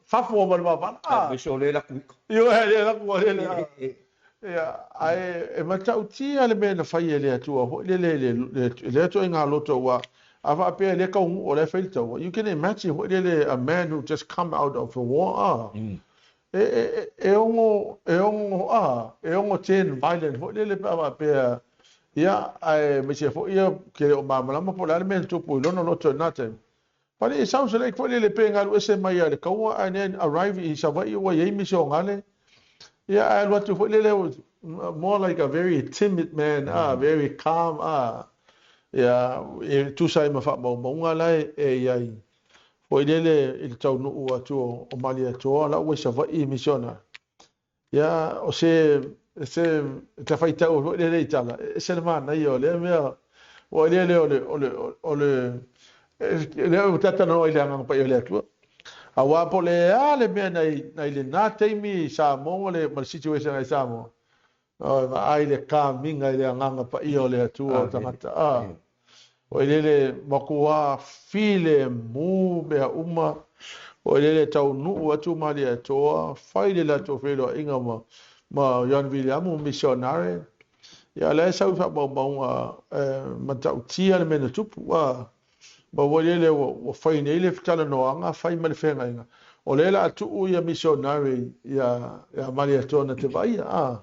fafo ma le vavana, a. Aemaise o lea e laku ika. Ioe, lea e laku lele, a. Ia, ae e matautia le mea na fai e le Atua foi lele i lea ituaiga loto, aua a faapea e le taunuu o la e fai le taua, you can imagine foi lele a man who just come out of the war, ah, e ono, e ono, ah, e ono turn violent foi lele pe a faapea, ia, aemaise foi ia ke le o malamalama po o le a le mea na tupu i lona loto i lena taimi. But it sounds like foi lele pe galu ese mai ia le kaua and then arrive i Savaii ua iai misionale. Ia ae alu atu foi lele more like a very timid man, ah, very calm, ah. Ia e tusa ai ma faamaumauga la e iai foi lele i le taunuu atu o Malietoa la ua i Savaii i misionale. Ia, o se, se ta faitau foi lele i tala, e ese le manaia o lea mea, ua lea lea o le, o le, o le, lea ua tatalanoa i le Agaga Paia o le Atua. Aua po o le a le mea na i lena taimi i Samoa ma le, ma le situation i Samoa, Oi, vaai le kamiga i le Agaga Paia o le Atua o tagata. Ah. Oi lele makuā filemu mea uma. Oi lele taunuu atu Malietoa, fai le latou feiloaiga ma ma Ioane Viliamu missionare. Ia la e sau i faamaumauga e matautia le mea na tupu. Ah. Ma ua lele ua, ua fai nei le talanoaga, fai ma le feagaiga. O lea la a tuu ia missionary ia, ia Malietoa na te vaaia. Ah.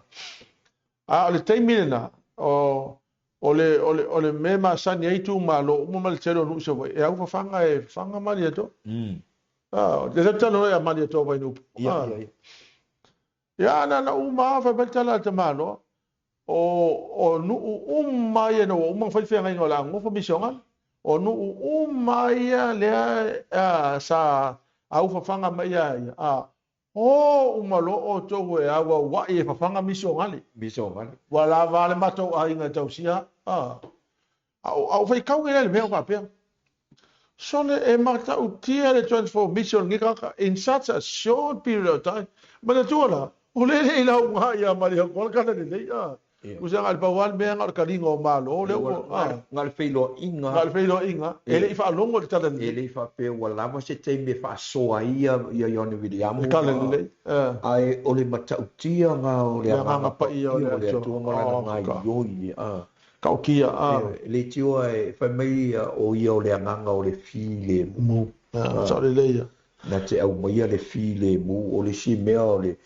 A o le taimi lena, o, o le, o le, o le mea masani ai itumalo uma ma le tele o nuu i Savaii, e au fafaga e fafaga Malietoa. Ah, o le talanoa ia Malietoa Vainupu. Ia, Ah. ia, ia. Ia, na na uma lava, fai mai le tala a le tamaloa, o, o nuu uma ia ina ua uma ona fai le feagaiga o le a nofo misionale, o nuu uma ia lea uh, sa aufafaga mai ia ia, a o uma loa outou e auauai e fafaga misionale. Misionale. Ua lava le matou aiga e tausia, a. A ou faitau nei la i le mea o faapea, Sole e matautia le transformation o lenei tagata in such a short period of time. Manatua la, o lea e le i lauga ia Malietoa le tala lelei, a. Tusa na o le pau lava le mea na o le taliga o Malo lea ua, a. Na o le feiloaiga. Na o le feiloaiga, e le i faalogo i le tala lelei. E le i faapea ua lava se taimi e faasoa ai ia Ioane Viliamu. Le tala lelei, a. Ae o le matautia na o le Agaga Paia o le Atua ma lana gaioi, a. Taotia, a. E leitioa e fai mai o ia o le agaga o le filemu. Mu. A, sao lelei ia. Na te aumaia le filemu, o le isi mea o le,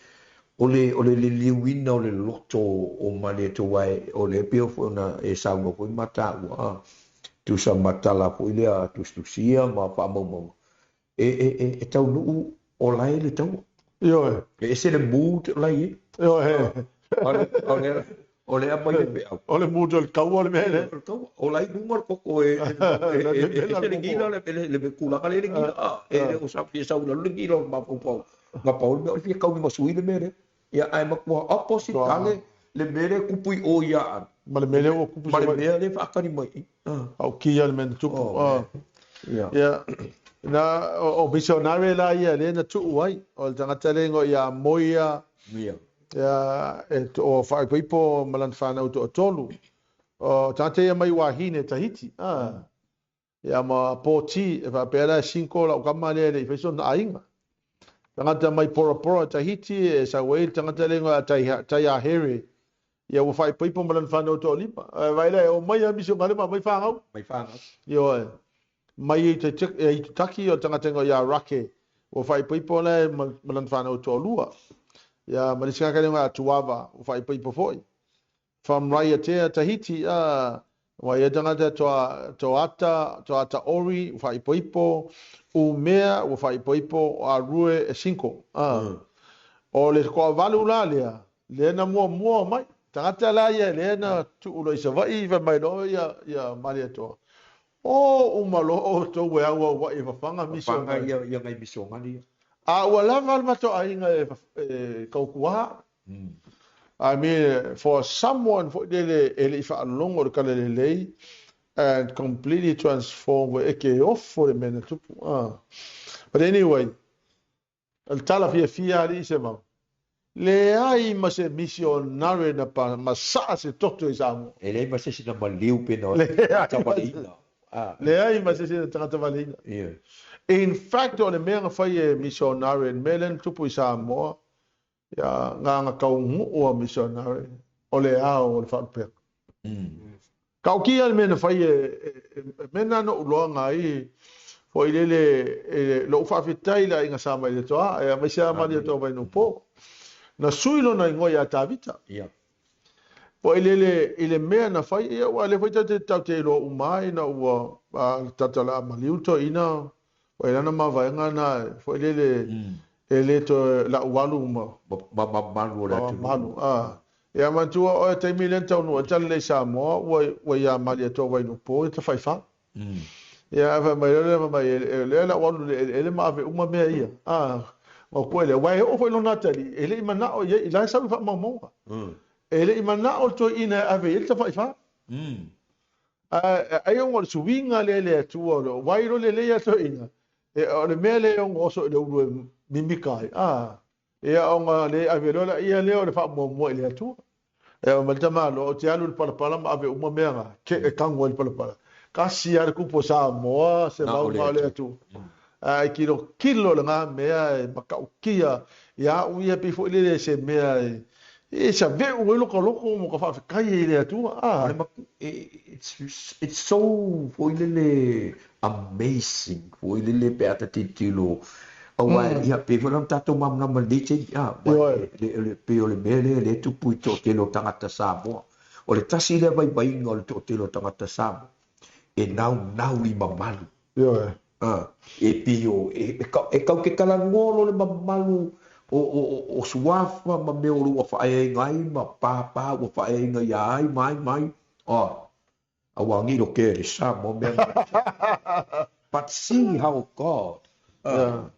o le, o le liliuina o le loto o Malietoa, aua e, o lea e pei foi ona e saunoa foi ma taua, a, tusa ma tala foi lea tusitusia ma faamaumauga, e, e, e, e taunuu o la e le taua. Ioe. E ese le mood la i ai. Ioe. O le, o le, o le aumai le peau. O le mood o le taua le mea lea. O le taua. O la i luga le koko e, e, e, e, ese le gila, le, le, le tulaga lea le gila. A, e le o sa fia sau i lalo le gila o le mafaufau. Na pau le mea o le fia kaui ma sui le mea lea. Ia, ae matua opposite tale le mea lea e tupu i o ia Aana. Ma le mea lea ua tupu Ma le mea lea e faatali mai i. Aukia le mea na tupu. Oh, yeah. Ia. Na, o, o missionary la ia lea na tuu ai. O le tagata lea igoa ia Moia. Ia. Ia, e, o Faaipoipo ma lana whanau toatolu. O tagata ia mai Wahine, Tahiti. Ah. Ia ma Poti, e faapea la e single lau tama lea e le i fai sona aiga. Tagata mai Bora Bora, Tahiti, e sau ai le tagata lea igoa ia Taiahere. Ia ua faaipoipo ma lana fanau toalima. Ae vaai la e omai lava misionare ma aumai fanau. Mai fanau. Ioe. Mai e Aitutaki o le tagata igoa ia Rake. Ua faaipoipo la ma lana fanau toalua. Ia ma le isi tagata lea igoa ia Tuava, ua faaipoipo foi. From Raiatea, Tahiti, a, ua ia tagata toa, toata, toata ori, ua faaipoipo, umea, ua faaipoipo, o Arue e cinco, a. O le toavalu la lea, lea na muamua mai. Tagata la ia lea na tuu loa i Savaii, fai mai loa ia, ia Malietoa, O uma loa outou e auauai e fafaga Fafaga ia, ia nai misionari ia. A ua lava le matou aiga e, e tautuā. I mean, for someone foi lele e le i faalogo i le tala lelei and completely transform, ua eke ofo le mea na tupu. Ah. But anyway, o le tala fiafia alii Semau, leai ma se missionary na masaa se toto i Samoa. E leai ma se isi na maliu pe na tagata valeina. Leai ma se isi na tagata valeina. Yeah. In fact, o le mea na fai e missionary, le mea lea na tupu i Samoa, Ia, agaga tauguu a misionare, o le ao o le faalupega. Taokia le mea na fai e mea na na ou iloaga ai foi lele e lou faafetai i le aiga Sa Malietoa aemaise lava Malietoa Vainupo. Na sui lona igoa ia Tavita. Foi lele i le mea na fai, ia aua o lea foi tatou te iloa uma lava ina ua tata o le a maliu le toeaina foi lana mavaega na foi lele e le toe lau alu ma Ma mamalu o le atunuu. Mamalu, a. Ia manatua oe taimi lea na taunuu ai le Talalelei i Samoa ua ua ia Malietoa Vainupo ia Tafaifa. Ia ae fai mai loa lea fai mai o lea lau alu i le eleele ma ave uma mea ia. A, ona koe lea, aua e oo foi i lona atalii, e le i manao i ai, la e sau i faamaumauga. E le i manao le toeaina e ave i ai le Tafaifa. Ae ai ona o le suiga lea e le Atua o le vai loa lelei a toeaina, o le mea lea e ono oso i le ulu e mimika ai, a, ia ona le ave loa laia lea o le faamuamua i le Atua. E fai mai le tamaloa, ou te alu i le palapala ma ave uma mea na, ke e tago ai le palapala. Tasi lava le kupu o Samoa, se mauga o le Atua. Ae tilotilo lena mea e matautia ia au ia pei foi lele se mea e saveu ai lota loto ma ka faafetai ai i le Atua. O le it's so foi lele amazing foi lele pe a ta tilotilo aua ia pei foi la ona tatou malamalama i lenei taimi a pei o le mea lea lea e tupu i le toatele o tagata Samoa. O le tasi lea vaivaiga o le toatele o tagata Samoa e naunau i mamalu. Ioe. E pei o, e kau ke talanoa loa le mamalu o suafa ma mea o lo o ua faaeaina ai ma pāpā ua faaeaina ia ai ma ai ma ai. Aua ngilo ke le Samoa mea na. But see how God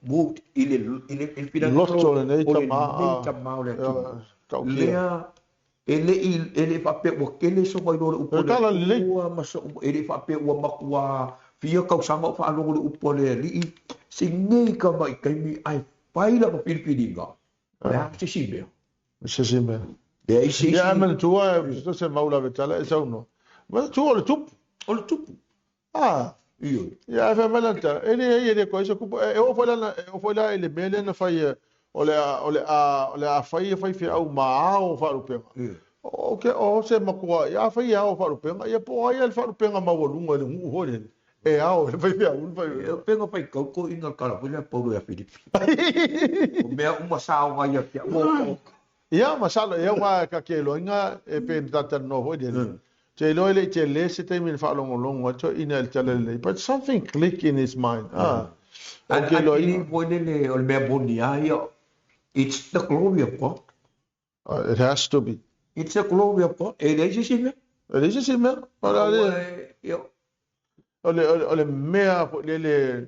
moved i le i le i le finagalo Loto o lenei o tama, lenei tama o le atunuu. Tautia. Lea e le i e le i faapea ua tele sona iloa i le upu a E le tala lelei. Atua ma se e le i faapea ua matua fia tausaga o faalogo i le upu a le Alii, sinei ka mai taimi ae fai lana filifiliga, o le a se isi mea? Se isi mea. Leai se isi. Ia, ae manatua, se mau lavetala e saunoa. Manatua o le tupu. O le tupu. Ah. Ioe. Ia, ae fai mai lana tala, e leai, e le koe se kupu. E oo foi lana, e oo foi la i le mea lea na fai, o le a, o le a, o le a fai e faifeau ma ao faalupega. O ke, o se matua, ia a fai e ao faalupega, ia po o ai le faalupega maualuga i le nuu foi lele, e ao e le faifeau le faifeau. E pega faitau toeaiina le tala foi lea a Paulo ia Filipi. O mea uma sa oga ia te au, ua oka. Ia, masalo, ia aua ta te iloaina e pei ona ta talanoa foi lele. Te iloa e le i tele se taimi na faalogologo ai toeaiina i le tala lelei, but something click in his mind, ah. Ou te I iloaina. believe foi lele o le mea moni lava ia, it's the glory of God. It has to be. It's the glory of God. E leai se isi mea. E leai se isi mea. O le, Aua o le, o le mea foi lele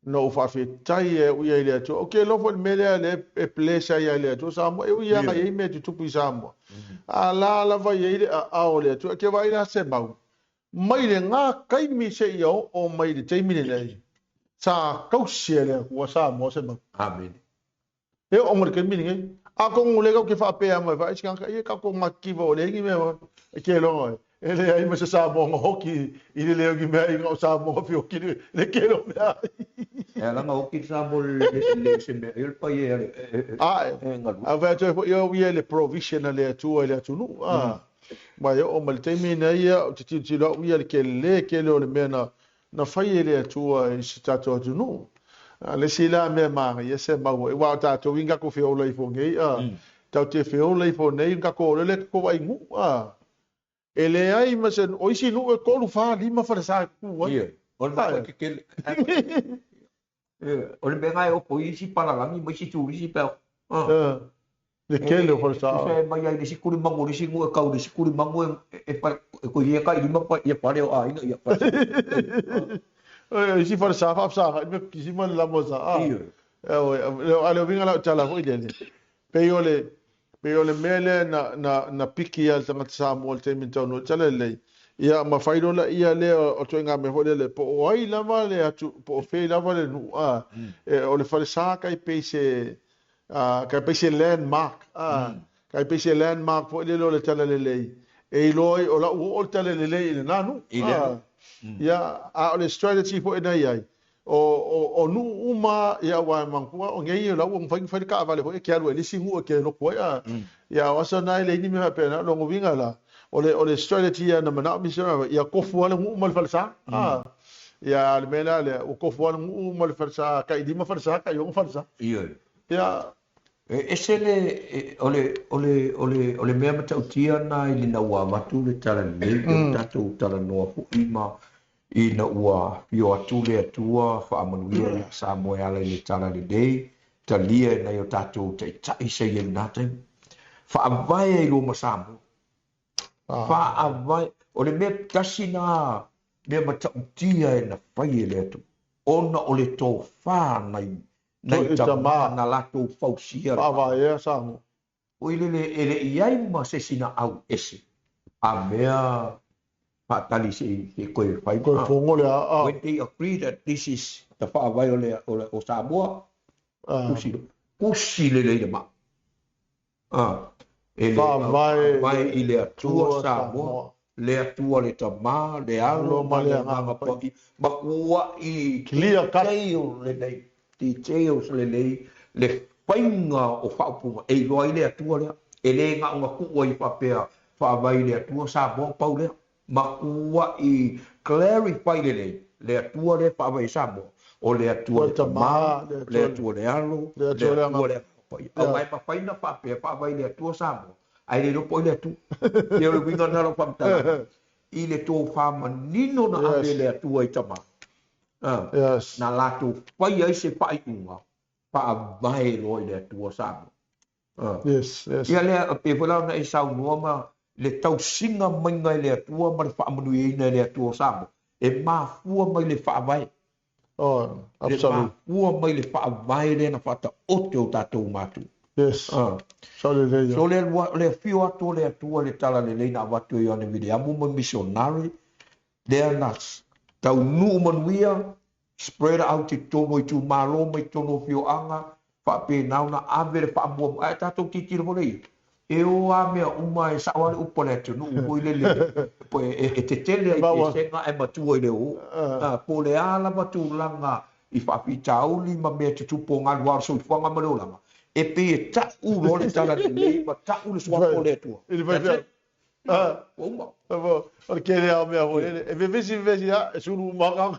na ou faafetai ai au ia i le Atua. Ou te iloa foi le mea lea lea e bless ai ia le Atua Samoa. E ui lava na i ai mea e tutupu i Samoa. A la lava i ai le aao o le Atua. E te vaai la se mau. Mai lena taimi seia oo mai i le taimi lenei, sa tausi e le Atua Samoa se mau. Amene. E oo mai le taimi lenei. Atonu o lea tatou te faapea mai vaai se tagata, ia tatou matitiva ua leai ni mea e te iloa oe. E leai ma se Samoa na hoki i le leo ni mea ina o Samoa na fioki i le tele o mea ai. E ala na hoki le Samoa i le leo se mea, ia le paia e Ae, galue. a fai atu ai foi au ia i le provision a le Atua i le atunuu, a. Ma e oo mai le taimi lenei ia, ou te tilotilo au ia i le tele tele o le mea na Na fai e le Atua i si tatou atunuu. A le isi la mea manaia se maua, aua o tatou i tatou feola ifo nei, a, tatou te feola ifo nei, tatou o lele tatou vaai nuu, a. E leai ma se, o isi nuu e 3, 4, 5 falesa e tutu ai. Ioe, o le matua tetele. O le mea lena e opo ai isi palalagi ma isi turisi pe a. Le tele o falesa. E tusa e mai ai le isi kulimagu o le isi nuu e kau i le isi kulimagu e e koe ia tailima ia pale o aiga ia pale. O isi falesa faafesagai me kisi ma le lama sa. Ioe. A le uiga la o tala foi lele. Pei o le pei o le mea lea na na na piki ai le tagata Samoa i le taimi na taunuu ai tala lelei. Ia ma fai loa laia lea o ituaiga mea foi lele po o ai lava le atu po o fea lava le nuu a o le falesa tai pei se tai pei se landmark a tai pei se landmark foi lele o le tala lelei e iloa ai o la ua oo le tala lelei i lena nuu I lea a. nuu. Ia a o le strategy foi na i ai. O nuu uma ia aua e manatua o nei o la ua mafai ona fai le taavale foi e te alu ai i le isi nuu e te lotu ai a. Ia o aso na e leai ni mea faapena. O lona uiga la, o le strategy na manao missionary ia tofu lava le nuu ma le falesa. Ia a o le mea la lea, ua tofu lava le nuu ma le falesa, tai 5 falesa, tai 6 falesa. Ioe. Ia. E ese le, o le, o le, o le, o le mea matautia lena i lena ua avatu le talalelei, pei ona tatou talanoa foi ma Ina ua afio atu le Atua faamanuia ia Samoa e ala i le Talalelei, talia e nai o tatou taitai sa i ai i lena taimi. Faavae ai loa ma Samoa. Faavae. O le mea tasi na mea matautia e na fai e le Atua, ona o le tofa nai nai tama na latou fausia le faavaea Samoa. Oi lele e le i ai ma se isi na au ese a mea faatali se i koe fai Koe fogo le a. When they agree that this is the faavae o le o Samoa, kusi kusi lelei le maa. E le faavae i le Atua Samoa, le Atua le Tama, le Alo ma le Agaga Paia, makua'i Clear cut. Detail lelei, details lelei le faiga o faaupuga e iloa ai le Atua lea. E le gaoga tuu ai faapea faavae i le Atua Samoa pau lea. Makua'i clarify lelei le Atua lea e faavae i Samoa, o le Atua le Tama, le Atua le Alo, le Atua le Agaga Paia. Aua e mafai ona faapea faavae i le Atua Samoa, ae le iloa po o ai le Atua. Ia o le uiga lena o lau faamatalaga, i le tofa manino na ave e le Atua i tama, na latou faia ai se faaiuga faavae loa i le Atua Samoa. Ia lea, pei foi la ona e saunoa ma le tausiga maiga e le Atua ma le faamanuiaina e le Atua o Samoa, e mafua mai le faavae. Oh, Le mafua mai le faavae lea na faataoto e o tatou matua. Yes. So lelei ia. So le, le afio atu o le Atua le talalelei na avatu e Ioane Viliamu ma misionari, lea na taunuu manuia, spread out i totonu o itumalo ma i totonu o afioaga, faapena ona ave le faamuamua. Ae tatou tilotilo foi lea i ai, e o lava mea uma, e sao lava le upu a le atunuu foi lele, e tetele lava i pesega ae matua i le oo. Po o le a lava tulaga i faafitauli ma mea tutupu o galu lava o le soifuaga ma le olaga, e pei e tau loa le talalelei ma tau le suafa o le Atua. That's it. Ua uma. O le tele lava o mea foi lele, e vevesi vevesi lava, e sulu uma lava.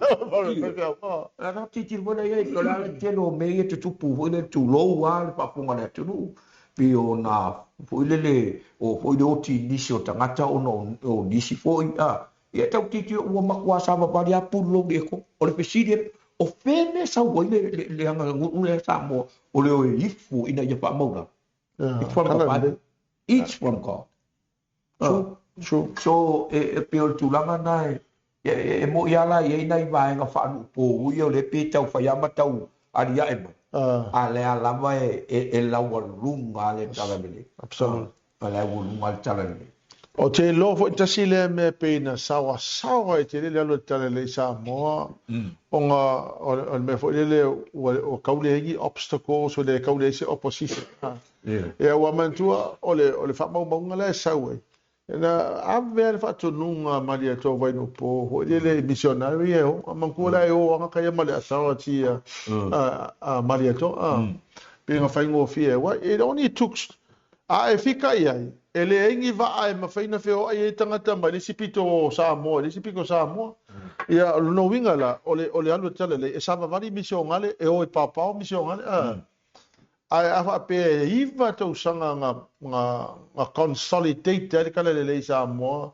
A na tilotilo foi la i ai, o le a le tele o mea ia e tutupu foi lele, tulou lava le faafofoga a le atunuu, pei ona foi lele, o foi le oti i nisi o tagata ona o nisi foi, a, ia tau tilotilo ua matua savavali lava pulu logi e ko. O le fesili, o fea mea e sau ai le aganuu lea Samoa o le o e ifo ina ia faamaulalo? It's from the Bible. It's from God. True. True. So, e pei o le tulaga na e, e moni lava la e i ai nai vaega faanuupou ia o lea pei e tau fai lava ma tau aliae mai, a o lea lava e laualuga le talalelei. Absolutely. E laualuga le talalelei. Ou te iloa foi tasi lea mea pei na saoasaoa ai tele le alu a le talalelei i Samoa, ona o le mea foi lele ua tau leai ni obstacles, ua le tau leai se opposition. Ia ua manatua o le o le faamaumauga la e sau ai, na ave lava le faatonuga a Malietoa Vainuupo foi lele i missionary ia e o. A manatua la e o lava ia ma le authority a Malietoa. Pei ona faigofie ai. It only took a e fika i ai, e leai ni vaa e mafai ona feoai ai tagata mai le isi pito o Samoa i le isi pito o Samoa. Ia o lona uiga la, o le o le alu e talalelei, e savavali misionale, e o e paopao misionale. Ae a faapea e 9 tausaga na consolidate ai le talalelei i Samoa,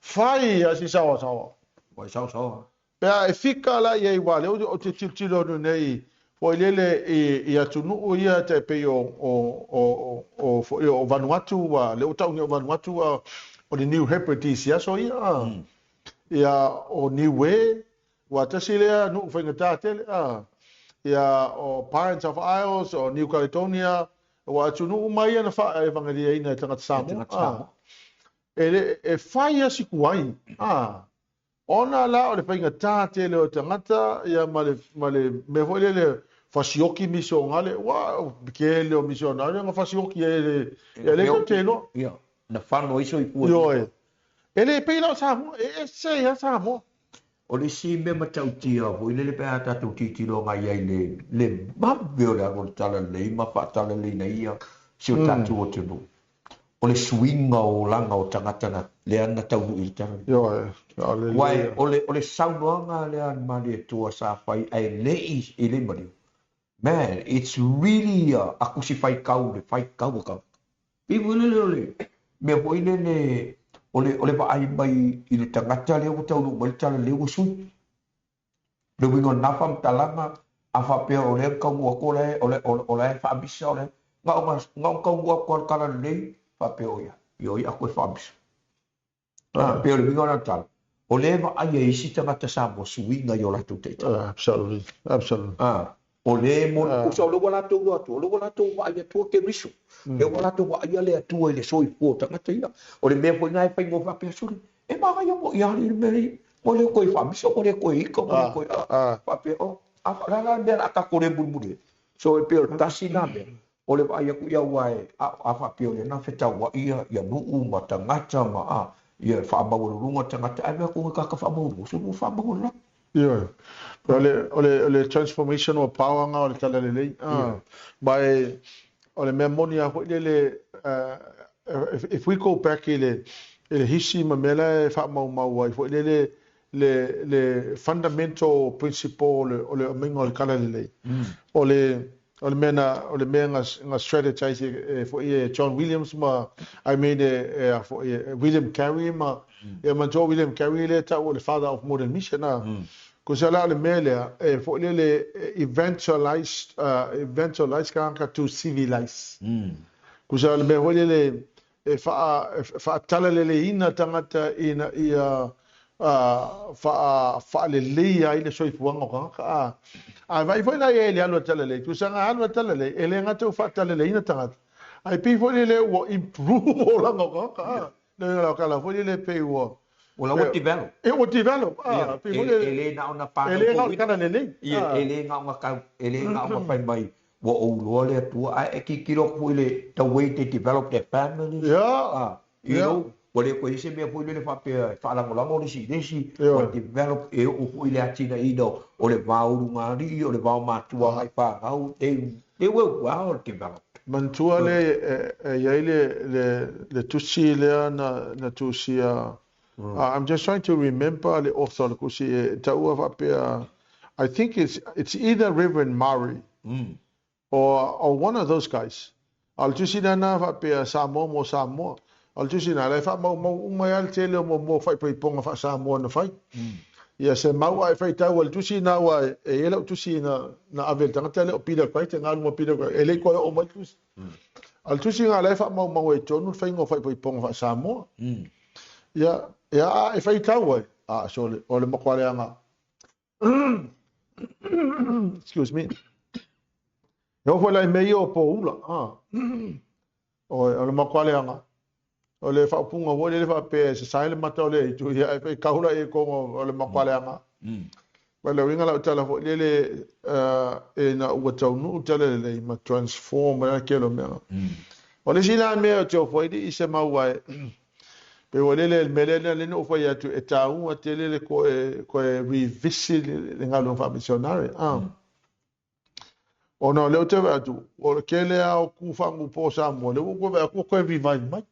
fai lava si saoasaoa. Fai saoasaoa. Pe a e fika la i ai aua o lea ou te tilotilo atu nei foi lele i atunuu ia tai pei o o Vanuatu, o lea ua tau nei o Vanuatu o le New Hebrides i aso ia, ia o Niue, Ua tasi lea nuu faigata tele, a. Ia, o Parents of Isles, o New Caledonia, ua atunuu uma ia na faa-evangeliaina e tagata Samoa, a. E le, e fai lava si tuai, a. Ona la o le faigata tele o tagata, ia, ma le, ma le mea foi lele, fasioki misionale, ua, tele o misionale na fasioki ai e le, ia lea tatou te iloa. Ia, na fano ai soifua. Ioe. E le pei la o Samoa, e ese ai lava Samoa. O le isi mea matautia foi lele pe a tatou tilotilo agai ai i le vave o le alu o le talalelei ma faatalaleleina ia si o tatou atunuu, o le suiga o olaga o tagata na lea na taunuu i le talalelei. Ioe, o le Aua o le saunoaga lea a le Malietoa sa fai ae le i maliu, man, it's really a kusi faitau le faitau a tagata. Pei foi lele o le mea foi lele o le vaai mai i le tagata lea ua taunuu mai le talalelei ua sui. Le uiga o lena faamatalaga, a faapea o lea na taunuu atu o la e faamisa o le na o taunuu atu lava le talalelei faapea o ia, ioe aku e faamisa. Ah, pei o le uiga o lana tala, o lea e vaai e isi tagata Samoa suiga i o latou taitai. Absolutely, absolutely. Ah, o le mo tusa o le ua latou iloa atu, o le ua latou vaai atua Keriso. E ua latou vaaia le Atua i le soifua o tagata ia. O le mea foi lena e faigofie faapea sole, e manaia mo ia le mea ia. Ua le toe faamisa, ua le toe ika, ua le toe faapea, o, a la la mea la a tatou le mulimuli ai. So e pei o le tasi lena mea, o le vaai atu ia aua e, a faapea o lea na fetauai ia nuu ma tagata ma ia faamaualuluga tagata, ae mea atu e tagata faamaualuluga, so ua faamaualuluga. Ioe. O le transformation o power nga o le talalelei. Ma e, o le mea moni a foi lele, if we go back i le hisi ma mea la e faamaumau ai foi lele le fundamental principle o le omega o le talalelei. O le mea na o le mea nga strategize e foi e John Williams ma, I mean, e a foi e William Carey ma e ma Joe William Carey le tau o le father of modern mission na. Ko se la o le mea lea e foi lele evangelize ka to civilize. Ko se le mea foi lele e faatalaleleiina tagata ina ia faalelei ai le soifuaga o tagata. A vai foi la ia i le alu a talalelei, tusaga alu a talalelei, e le gata ua faatalaleleiina tagata, ae pei foi lele ua improve olaga o tagata. Le la kala foi lele pei ua Ua la ua develop. E ua develop. Pei foi lele e le na ona e le na o talalelei. Ia, e le na ona kau, e le na ona fai mai ua ou iloa le Atua, ae e tilotilo atu foi le the way they develop their families. You know, ua le koe se mea foi lele faapea e faalagolago le isi i le isi, ua develop e oo foi le atinaeina o le va o ulugalii, o le va o matua agai fanau, they were well developed. Manatua le e i ai le tusi lea na tusia. I'm just trying to remember le author o le tusi e taua faapea, I think it's either Reverend Murray or one of those guys. A o le tusi lena faapea Samoa mo Samoa. O le tusi na le faamaumau uma ai le tele o mo faaipoipoga faa-Samoa na fai. Ia se mau ai faitau o le tusi na ua e i ai lau tusi na ave i le tagata lea o Peter Christ, e galu ma Peter Christ, e le i toe oo mai le tusi. A o le tusi na la e faamaumau ai tonu le faiga o faaipoipoga faa-Samoa. Ia, ia a e faitau ai, a so o le makualeaga. Excuse me. E oo foi la i mea ia o poula. O le makualeaga. O le faaupuga foi lele faapea e sasae le mata o le aitu, ia e faitau la i koga o le makualeaga. Ma le uiga lau tala foi lele e na ua taunuu talalelei ma transform ai le tele o mea. O le isi la mea o te ofo ai i se mau ai, pe ua lele le mea lea le na ou fai atu e taua tele le koe revisit le galuega faa-missionary. Ona o lea ou te vaai atu, o le tele lava o tu faagupo o Samoa, lea ua koe vaai atu ua toe revive mai.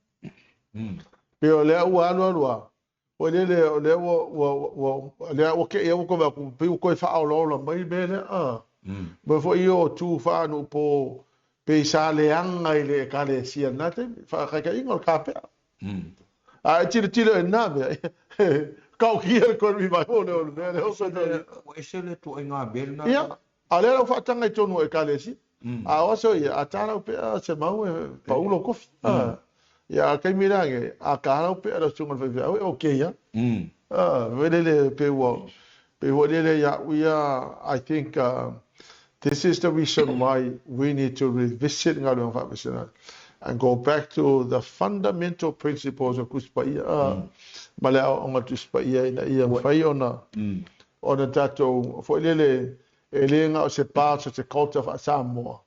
Pe o lea ua alu alu lava, foi lele o lea ua lea ua te ia ua koe vaai atu, pei ua toe faaolaola mai le mea lea. Ma foi ia o tu faanuupo pei sa leaga i le ekalesia na taimi, faataitaiga o le kapea. A e tilotilo i lena mea, kaukia le toe revival lea o le mea lea o toe Ua ese le tuaiga mea lena. Ia, a o lea lau faataga i tonu o ekalesia. A o aso ia, a tā lau pea se mau e paulo kofi. Ia, a taimi la ge, a ka lau pea lau sunga le faifeau, e okay ia. Velele pe ua lele ia we are, I think this is the reason why we need to revisit galuega faa-missionary and go back to the fundamental principles of Tusi Paia ma le aoaoga Tusi Paia ina ia mafai ona tatou foi lele e le na o se part o se culture faa-Samoa,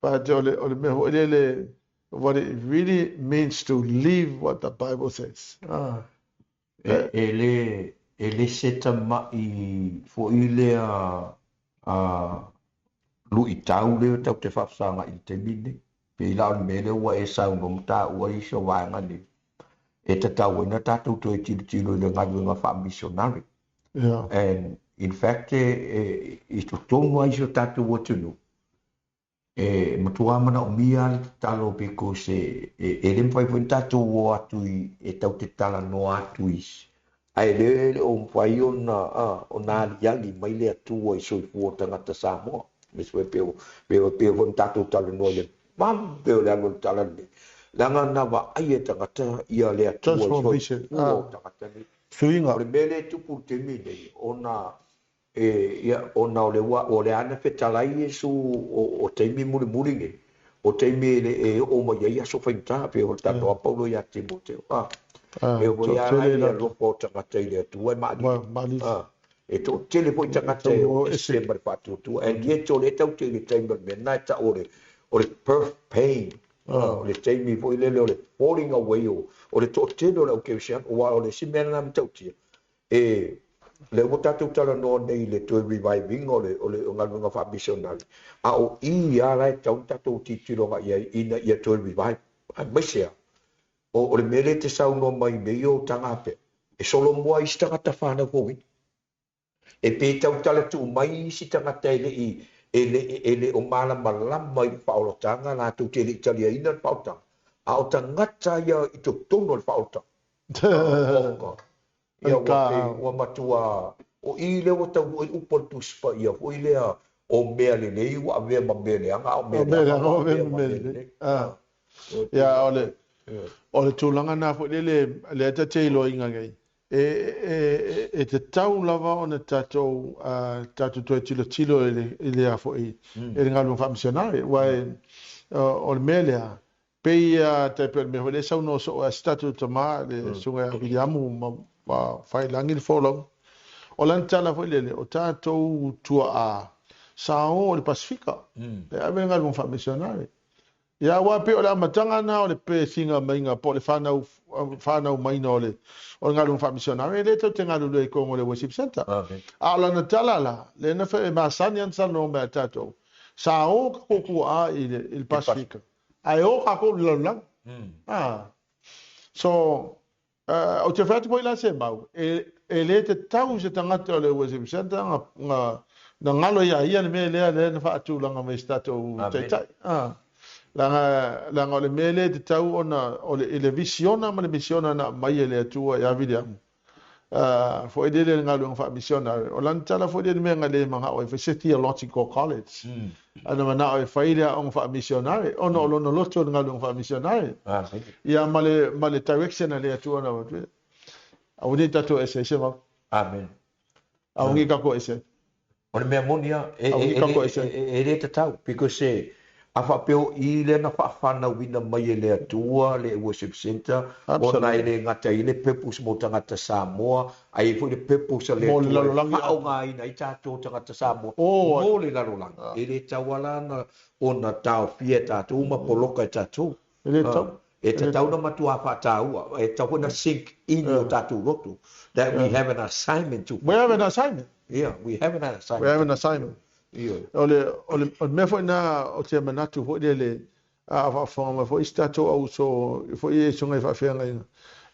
but o le mea foi lele what it really means to live what the Bible says. E le e le se tama'i foi lea a luitau lea tatou te faafesagai i le taimi lenei. Pei la o le mea lea ua e saunoa ma taua isi o vaega nei, e tatau ai ona tatou toe tilotilo i le galuega faamisionare. And in fact, e i totonu lava i si o tatou atunuu, E matua manaomia le tatalo because e le mafai foi ona tatou o atu i, e tatou te talanoa atu i, ae le le o mafai ona ona aliali mai le Atua i soifua o tagata Samoa. Aemaise foi pei pei pei foi ona tatou talanoa i le vave o le alu o le tala lenei, leaga na vaai e tagata ia le Atua i soifua o tagata nei. Suiga. O le mea lea e tupu i le taimi lenei, ona E, ia, ona o le ua, o le a na fetalai Iesu o, o taimi mulimuli nei, o taimi e le e oo mai ai aso faigata, pei ona talanoa a Paulo ia Timoteo, a, e oo foi a i le alofa o tagata i le Atua e maalili. A, e toatele foi tagata e o ese ma le faatuatua, and yet o lea e tatou te i le taimi o le mea lena e tau o le, o le birth pain, o le taimi foi lele o le falling away o, o le toatele o le au kerisiano, aua o le isi mea lena e matautia, E, lea ua tatou talanoa nei i le toe revive ina o le, o le galuega faamisionare, a o i lava la e tatau ona tatou tilotilo agai i ai ina ia toe revive. Aemaise lava, o, o le mea lea e te saunoa mai i mea ia o tagapea, e solomua isi tagata fanau fouina. E pe tautala tuu mai isi tagata e le i, e le, e le o malamalama i le faaolataga, latou te le i taliaina le faaolataga, a o tagata ia i totonu o le faaolataga. Oka. Ia ua pei, ua matua, o i lea ua taunuu ai upu a le Tusi Paia foi lea, o mea lelei ua avea ma mea leaga, a o mea leaga ua avea ma mea lelei. Ia, o le, o le tulaga na foi lele, lea ta te iloaina nei, e tatau lava ona tatou tatou toe tilotilo i le i le a foi i le galuega faamisionare aua o le mea lea pei a tai pei o le mea foi lea e saunoa soo ai si tatou tama le susuga ia Viliamu ma ma Faiilagi le folauga o lana tala foi lele o tatou tuaa sa o i le Pasefika e ave le galuega faamisionare. Ia, aua pei o le amataga lena o le pesiga maiga po o le fanau, fanau maiga o le, o le galuega faamisionare, e le tou te galulue i totonu o le worship centre. A o lana tala la, lea na fai, e masani lava ona talanoa mai ia tatou, sa o tatou tuaa i le, i le Pasefika, ae o tatou i le lalolagi. Ah. So, Ou te fai atu foi la se mau, e le tatau i se tagata o le Worship Centre na galo ia ia le mea lea lea na faatulaga mai e se tatou taitai. Leaga, leaga o le mea lea e tatau ona, o le, i le visiona ma le misiona na aumai e le Atua ia Viliamu, foi lele i le galuega faamisionare, o lana tala foi lea i le mea na le manao ai fai se theological college. Ana manao e fai le aoga faamisionare, ona o lona loto i le galuega faamisionare. Ia, ma le, ma le direction a le Atua na avatu ai. Aua ne i tatou eseese mau. Amen. Aua ne i tatou ese. O le mea moni lava, e, e, e, e, e le tatau, because e, a faapea o i lea na faafanauina mai e le Atua le worship center, ona e le gata i le purpose mo tagata Samoa, Ae i ai foi le purpose a le Atua e faaaogaina ai tatou tagata Samoa mo le lalolagi. E le tatau lava la ona taofia e tatou ma poloka e tatou. E le tatau. E tatau ona matua faataua, e tatau foi ona sink in i o tatou loto that we have an assignment to fulfill. We have an assignment. Yeah, we have an assignment. We have an assignment. O le, o le, o le mea foi lena ou te manatu foi lele, A faafofoga mai foi si tatou au uso foi e susuga i faafeagaiga.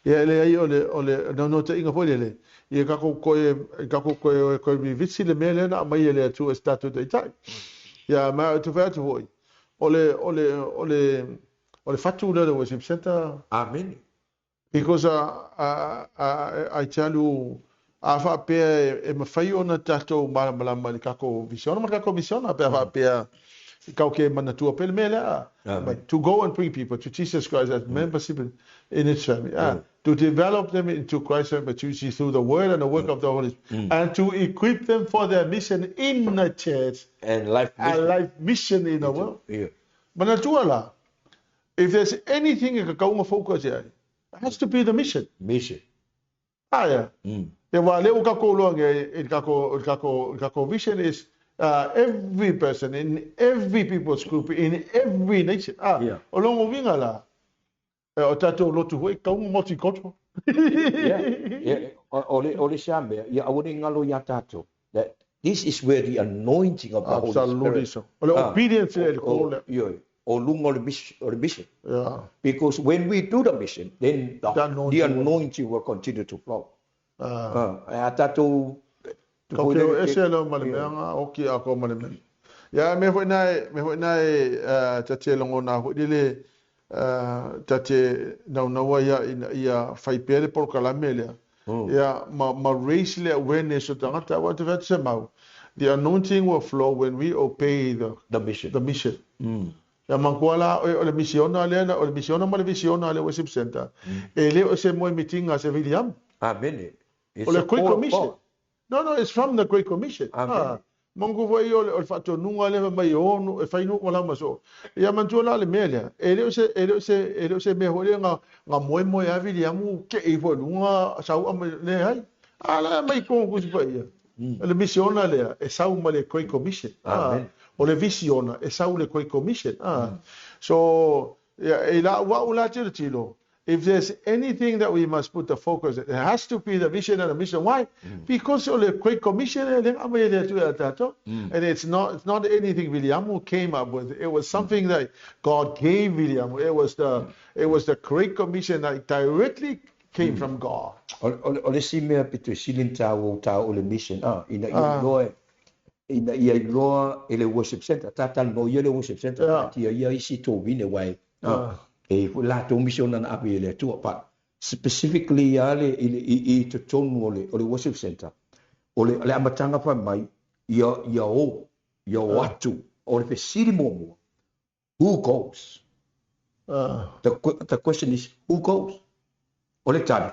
Ia e leai o le o le naunautaiga foi lele, ia tatou toe tatou toe toe revisi le mea lea na aumai e le Atua i se tatou Taitai. Ia ma ou te fai atu foi, o le o le o le o le fatu lea o le worship centre. Amene. Because I tell you, a faapea e mafai ona tatou malamalama i le tatou visiona ma le tatou misiona, pe a faapea kau ke manatua pea le mea lea, but to go and bring people to Jesus Christ as membership in his family, to develop them into Christ's maturity through the word and the work of the Holy Spirit, and to equip them for their mission in the church and life mission, and life mission in the world. Manatua la, If there's anything e kakau ona focus i ai, it has to be the mission. Mission. Aia. Ia aua lea ua tatou iloa nei i le tatou, i le tatou, i le tatou vision is every person in every people's group in every nation. Ah, Yeah. o lona uiga la, o tatou lotu foi e tatau ona multicultural. Yeah, yeah. O le isi lava mea, ia aua ne i galo iā tatou, that this is where the anointing of the Holy Absolutely Spirit. So. O le Ah, obedience lea i le o, call lea. ioe, o luga o le mission, o le mission. Yeah. Because when we do the mission, then The the anointing will. anointing will continue to flow. Ah. Ah, e a tatou Kau foi te o lele, ese leo ma le mea ioe. nga oki a ko ma le mea. Ia mea foi nae, mea foi nae ta te lagona foi lele ta te naunaua ia ina ia fai pea le polokalame lea. Ia ma raise le awareness o tagata aua te fai atu se mau. The anointing will flow when we obey the The mission. the mission. Ia manatua la o le misiona lea o le misiona ma le visiona a le worship center e le o se moemitiga a se Viliamu. Amene. O It's le a Great call of Commission. God. No, no, it's from the Great Commission. Amene. Ah, manatua foi o le faatonuga lea fai mai e o e fai nuu ma lama soo. Ia manatua la le mea lea, e le o se, e le o se, e le o se mea foi lea na moemoe lava Viliamu kei ifo i luga sau a leai. A la e aumai i totonu o Tusi Paia. O le misiona lea e sau ma le Great Commission. Ah, Amene. o le visiona e sau le Great Commission. Ah, so, ia, i lau au la tilotilo, if there's anything that we must put the focus, it has to be the vision and the mission. Why? Because o le Great Commission e le aumai e le Atua ia tatou. And it's not anything Viliamu came up with. It was something that God gave Viliamu. It was the Great Commission that directly came from God. O le isi mea pito i sili ona taua ua taua o le mission, ah, ina ia iloa e, ina ia iloa e le worship center, talanoa ia le worship center, taatia ia isi tovine aua e, ah, e foi latou misiona na ave e le Atua, but specifically lava le, i, i, i totonu o le worship center, o le amataga fai mai, ia o, ia o atu, o le fesili muamua, who goes? The question is, who goes? O le tali,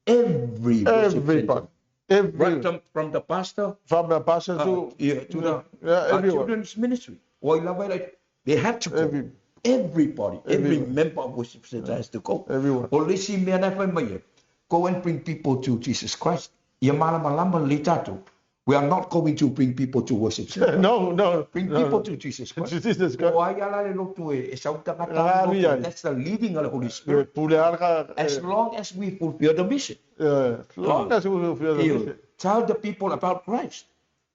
every worship Everybody. center. Every, Right from the pastor, from the pastor to, yeah, to the yeah, everyone. children's ministry. Ua i lava e lai, they had to go. Everybody, every Everyone. member of worship center has to go. Everyone. O le isi mea na e fai mai e, go and bring people to Jesus Christ. Ia malamalama lelei tatou. We are not going to bring people to worship center. No, no. Bring no, people no. to Jesus Christ. To Jesus Christ. O ai ala le lotu e sau tagata Ah, le lotu. yeah. That's the leading of the Holy E Spirit. pule ala ka, As long as we fulfill the mission. As long as we fulfill the Io, mission. tell the people about Christ.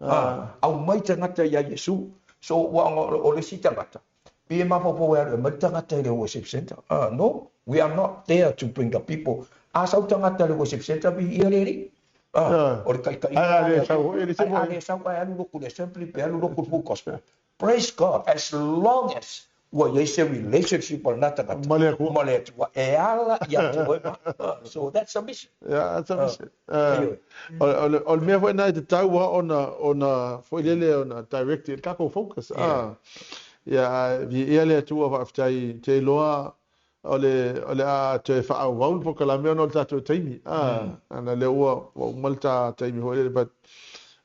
Ah, aumai tagata ia Iesu. So, ua o le isi tagata, pe mafaufau e alu e aumai le tagata i le worship center. Ah, no, we are not there to bring the people. A sau tagata i le worship center, viia le Alii. Ah, o le taitaiga Ai, a lena le o le sau Atua. foi, e le se Ai, a foi. le sau ae alu loku i le assembly pe alu loku i le full gospel. Praise God, as long as ua i ai se relationship o lena tagata Ma le Atua. ma le Atua, e ala ia te oe ma. Ah, so that's a mission. Yeah, that's a mission. Ioe. O le mea foi lena e tatau lava ona foi lele ona direct i le tatou focus. Ah, ia, viia le Atua faafetai te iloa o le a toe faaauau le polokalame ona o le tatou taimi. Ah, ana lea ua uma le ta taimi foi lele, but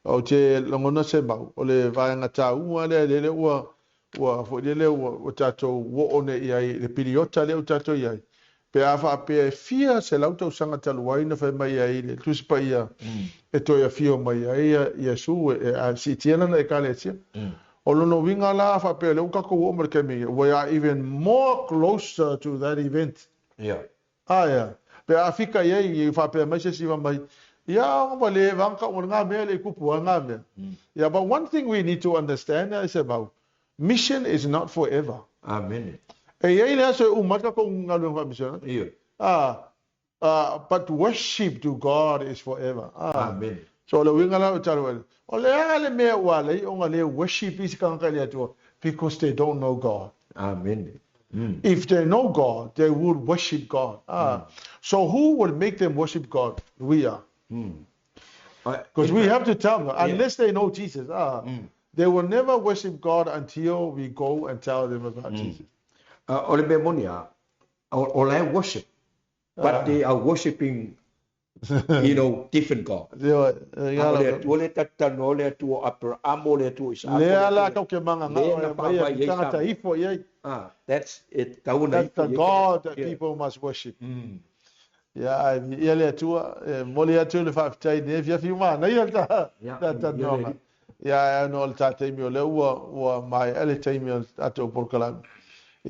ou te lagona se mau, o le vaega taua lea lele ua foi lele ua tatou oo nei i ai i le piliota lea ua tatou i ai. Pe a faapea e fia 100 tausaga talu ai na fai mai ai le Tusi Paia e toe afio mai ai Iesu e a siitia lana Ekalesia. O lona uiga la a faapea lea ua tatou oo mai i le taimi, we are even more closer to that event. Yeah. Aia, pe a fika i ai, i faapea mai se isi fai mai, ia, ua leva ona tau ngā mea le i kupu ai ngā mea. Yeah, but one thing we need to understand is about mission is not forever. Amene. E i ai le aso e uma ai le tatou galuega faamisiona. Ioe. Ah, ah, but worship to God is forever. Ah. Amene. So o le uiga la o le tala o o le a le mea ua ala ai ona le worship isi tagata i le Atua because they don't know God. Amene. If they know God, they would worship God. Ah. So who will make them worship God? We are. Because we have to tell them, unless they know Jesus, they will never worship God until we go and tell them about Jesus. O le mea moni lava, o la e worship, but they are worshiping, different God. Ioe, A o le Atua lea tatou te talanoa, o le Atua o Aperamo, o le Atua o Isaako, o le Lea la Atua kau ke manga lea ngao na e mai faavae e i ai tagata Samoa. ifo i ai. Ah, that's it, tatau ona That's ifo the i ai God tagata. that people must worship. Ia, ai, ia le Atua, e momoli atu le faafetai i lenei afiafi ua manaia le ta Ia, ta ia le talanoaga. Alii. Ia, ai ona o le ta taimi o lea ua maea le taimi o le tatou polokalame.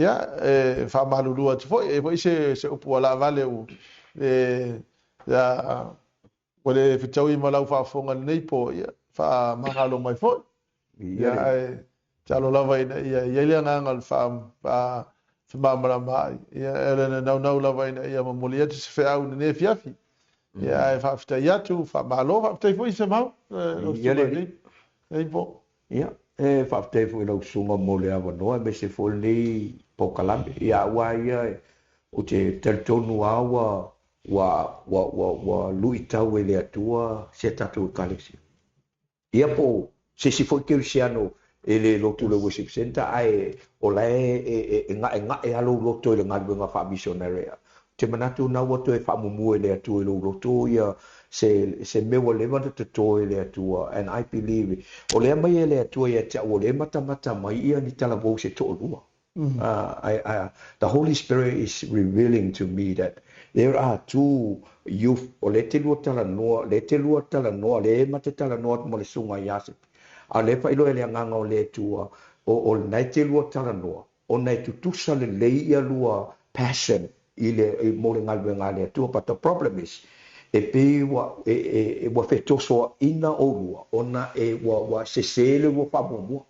Ia, e faamalulu atu foi, e i ai foi se upu ua laavale ua le ia ua le fetaui ma lau faafofoga i lenei po, ia faamagalo mai foi. Ia ae tatalo lava ina ia i ai le agaga o le faamalamalamaai. Ia e le naunau lava ina ia momoli atu se feau i lenei afiafi. Ia ae faafetai atu, faamalo, faafetai foi Semau. Ia le po. Ia, e faafetai foi i lau susuga mo le avanoa aemaise foi lenei polokalame. Ia aua ia ou te talitonu lava ua ua ua ua ua luitau e le Atua si a tatou Ekalesia. Ia po o se isi foi kerisiano e le lotu i le worship centre ae o la e e e ga'ega'e lava lou loto i le galuega faa-missionary. Ou te manatu o lena ua toe faamumu e le Atua i lou loto ia se se mea ua leva ona toto e le Atua and I believe o lea aumai e le Atua ia te au o lea e matamata mai ia ni talavou se toalua. I, I, the Holy Spirit is revealing to me that there are two youth o lea e te lua talanoa, lea e te lua talanoa, lea e ma te talanoa atu ma le susuga ia Asepe. A o lea e faailoa e le Agaga o le Atua, o, o lena e te lua talanoa, ona e tutusa lelei ia lua passion i le, i, mo le galuega a le Atua. But the problem is, e pei ua, e, e, ua fetosoaina oulua, ona e, ua, ua sese le lua faamuamua.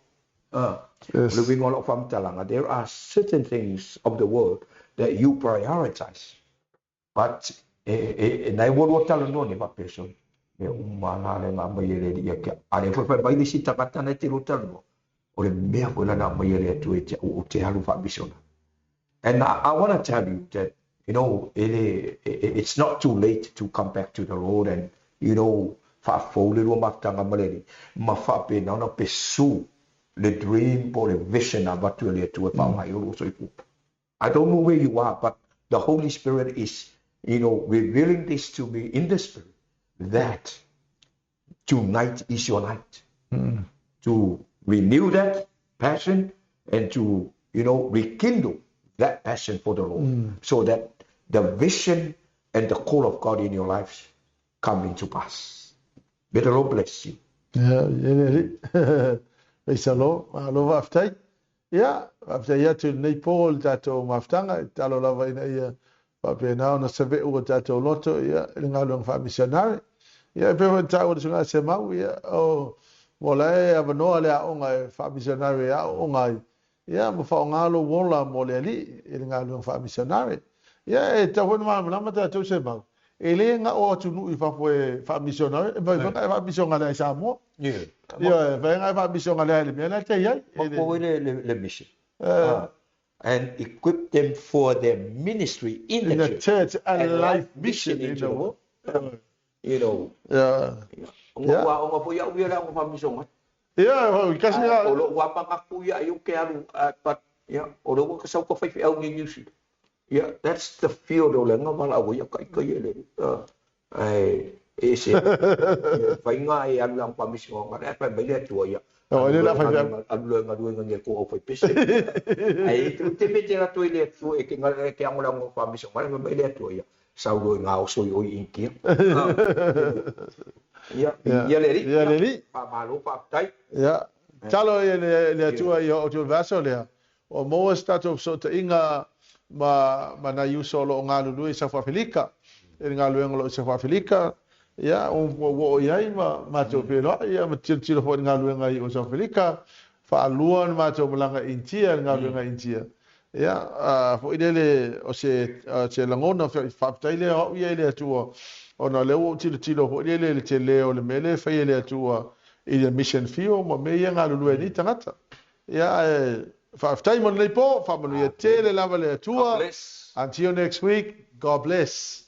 Ah, o le uiga o lau faamatalaga, there are certain things of the world that you prioritize, but e, e, e, na e ua lua talanoa nei faapea, sorry, mea uma la le na aumai e le Alii ia te au. A lea foi fai mai le isi tagata na e te lua talanoa, o le mea foi la na aumai e le Atua ia te au, ou te alu faamisionare. And I want to tell you that, you know, e le, it's not too late to come back to the Lord and, you know, faafou le lua mafutaga ma le Alii, ma faapena ona pursue le dream po o le vision na avatu e le Atua e faaaoga ai lou soifua. I don't know where you are, but the Holy Spirit is, you know, revealing this to me in the Spirit that tonight is your night to renew that passion and to, you know, rekindle that passion for the Lord so that the vision and the call of God in your lives come into pass. May the Lord bless you. Ia, ia le alii. Praise the Lord. Malo faafetai. Ia, faafetai atu i lenei po i le tatou mafutaga, e tatalo lava ina ia faapena ona save'u o tatou loto, ia, i le galuega faamisionare. Ia, e pei foi ona taua e le Susuga Semau, ia, o, ua la e avanoa le aoga e faamisionare e aooga ai, ia, ma faaaoga lou ola mo le Alii i le galuega faamisionare. Ia, e tatau foi ona malamalama tatou Semau, E le na o atunuu i fafo e faamisionare, e mafai foi ona e faamisionare ai i Samoa. Ioe, e mafai ona e faamisionare ai i le mea la e te i ai. Ma po ai le mission. And equip them for their ministry in the church and life mission in the world. You know. Yeah. Ona ua aoga foi au ia le aoga faamisionare. Ia, kasi la. O lou lava manatu ia ai ou te alu, but ia, o lea ua ta sau ta faifeau nei i New Zealand. Ia, that's the field o le valaau ai a taitai e le, ae e ese le faiga e alu i aoga faamisionare ae fai mai le Atua ia, alu loa e galuega i le tou aufaipese. Ae e te mete latou i le Atua e te ago i le aoga faamisionare, fai mai le Atua ia, sau loa i gaoso i o i Initia. Ia, ia le Alii. Ia le Alii. Faamalo, faafetai. Ia, tatalo i le Atua ia oo atu i le vaiaso lea, Ua maua se tatou fesootaiga ma ma nai uso o lo o galulue i South Afelika, i le galuega o lo o i South Afelika, ia, ua oo i ai ma matou feiloai, ia, ma tilotilo foi i le galuega i o South Afelika, faalua ona matou malaga i Initia, i le galuega i Initia. Ia, a, foi lele, o se, se lagona faafetai lea o au ia i le Atua, ona o lea ua ou tilotilo foi lele i le tele o le mea lea e fai e le Atua i le mission field ma mea ia e galulue ai nei tagata. Ia, ae faafetai mo lenei po, faamanuia tele lava le Atua. God bless. Until next week, God bless.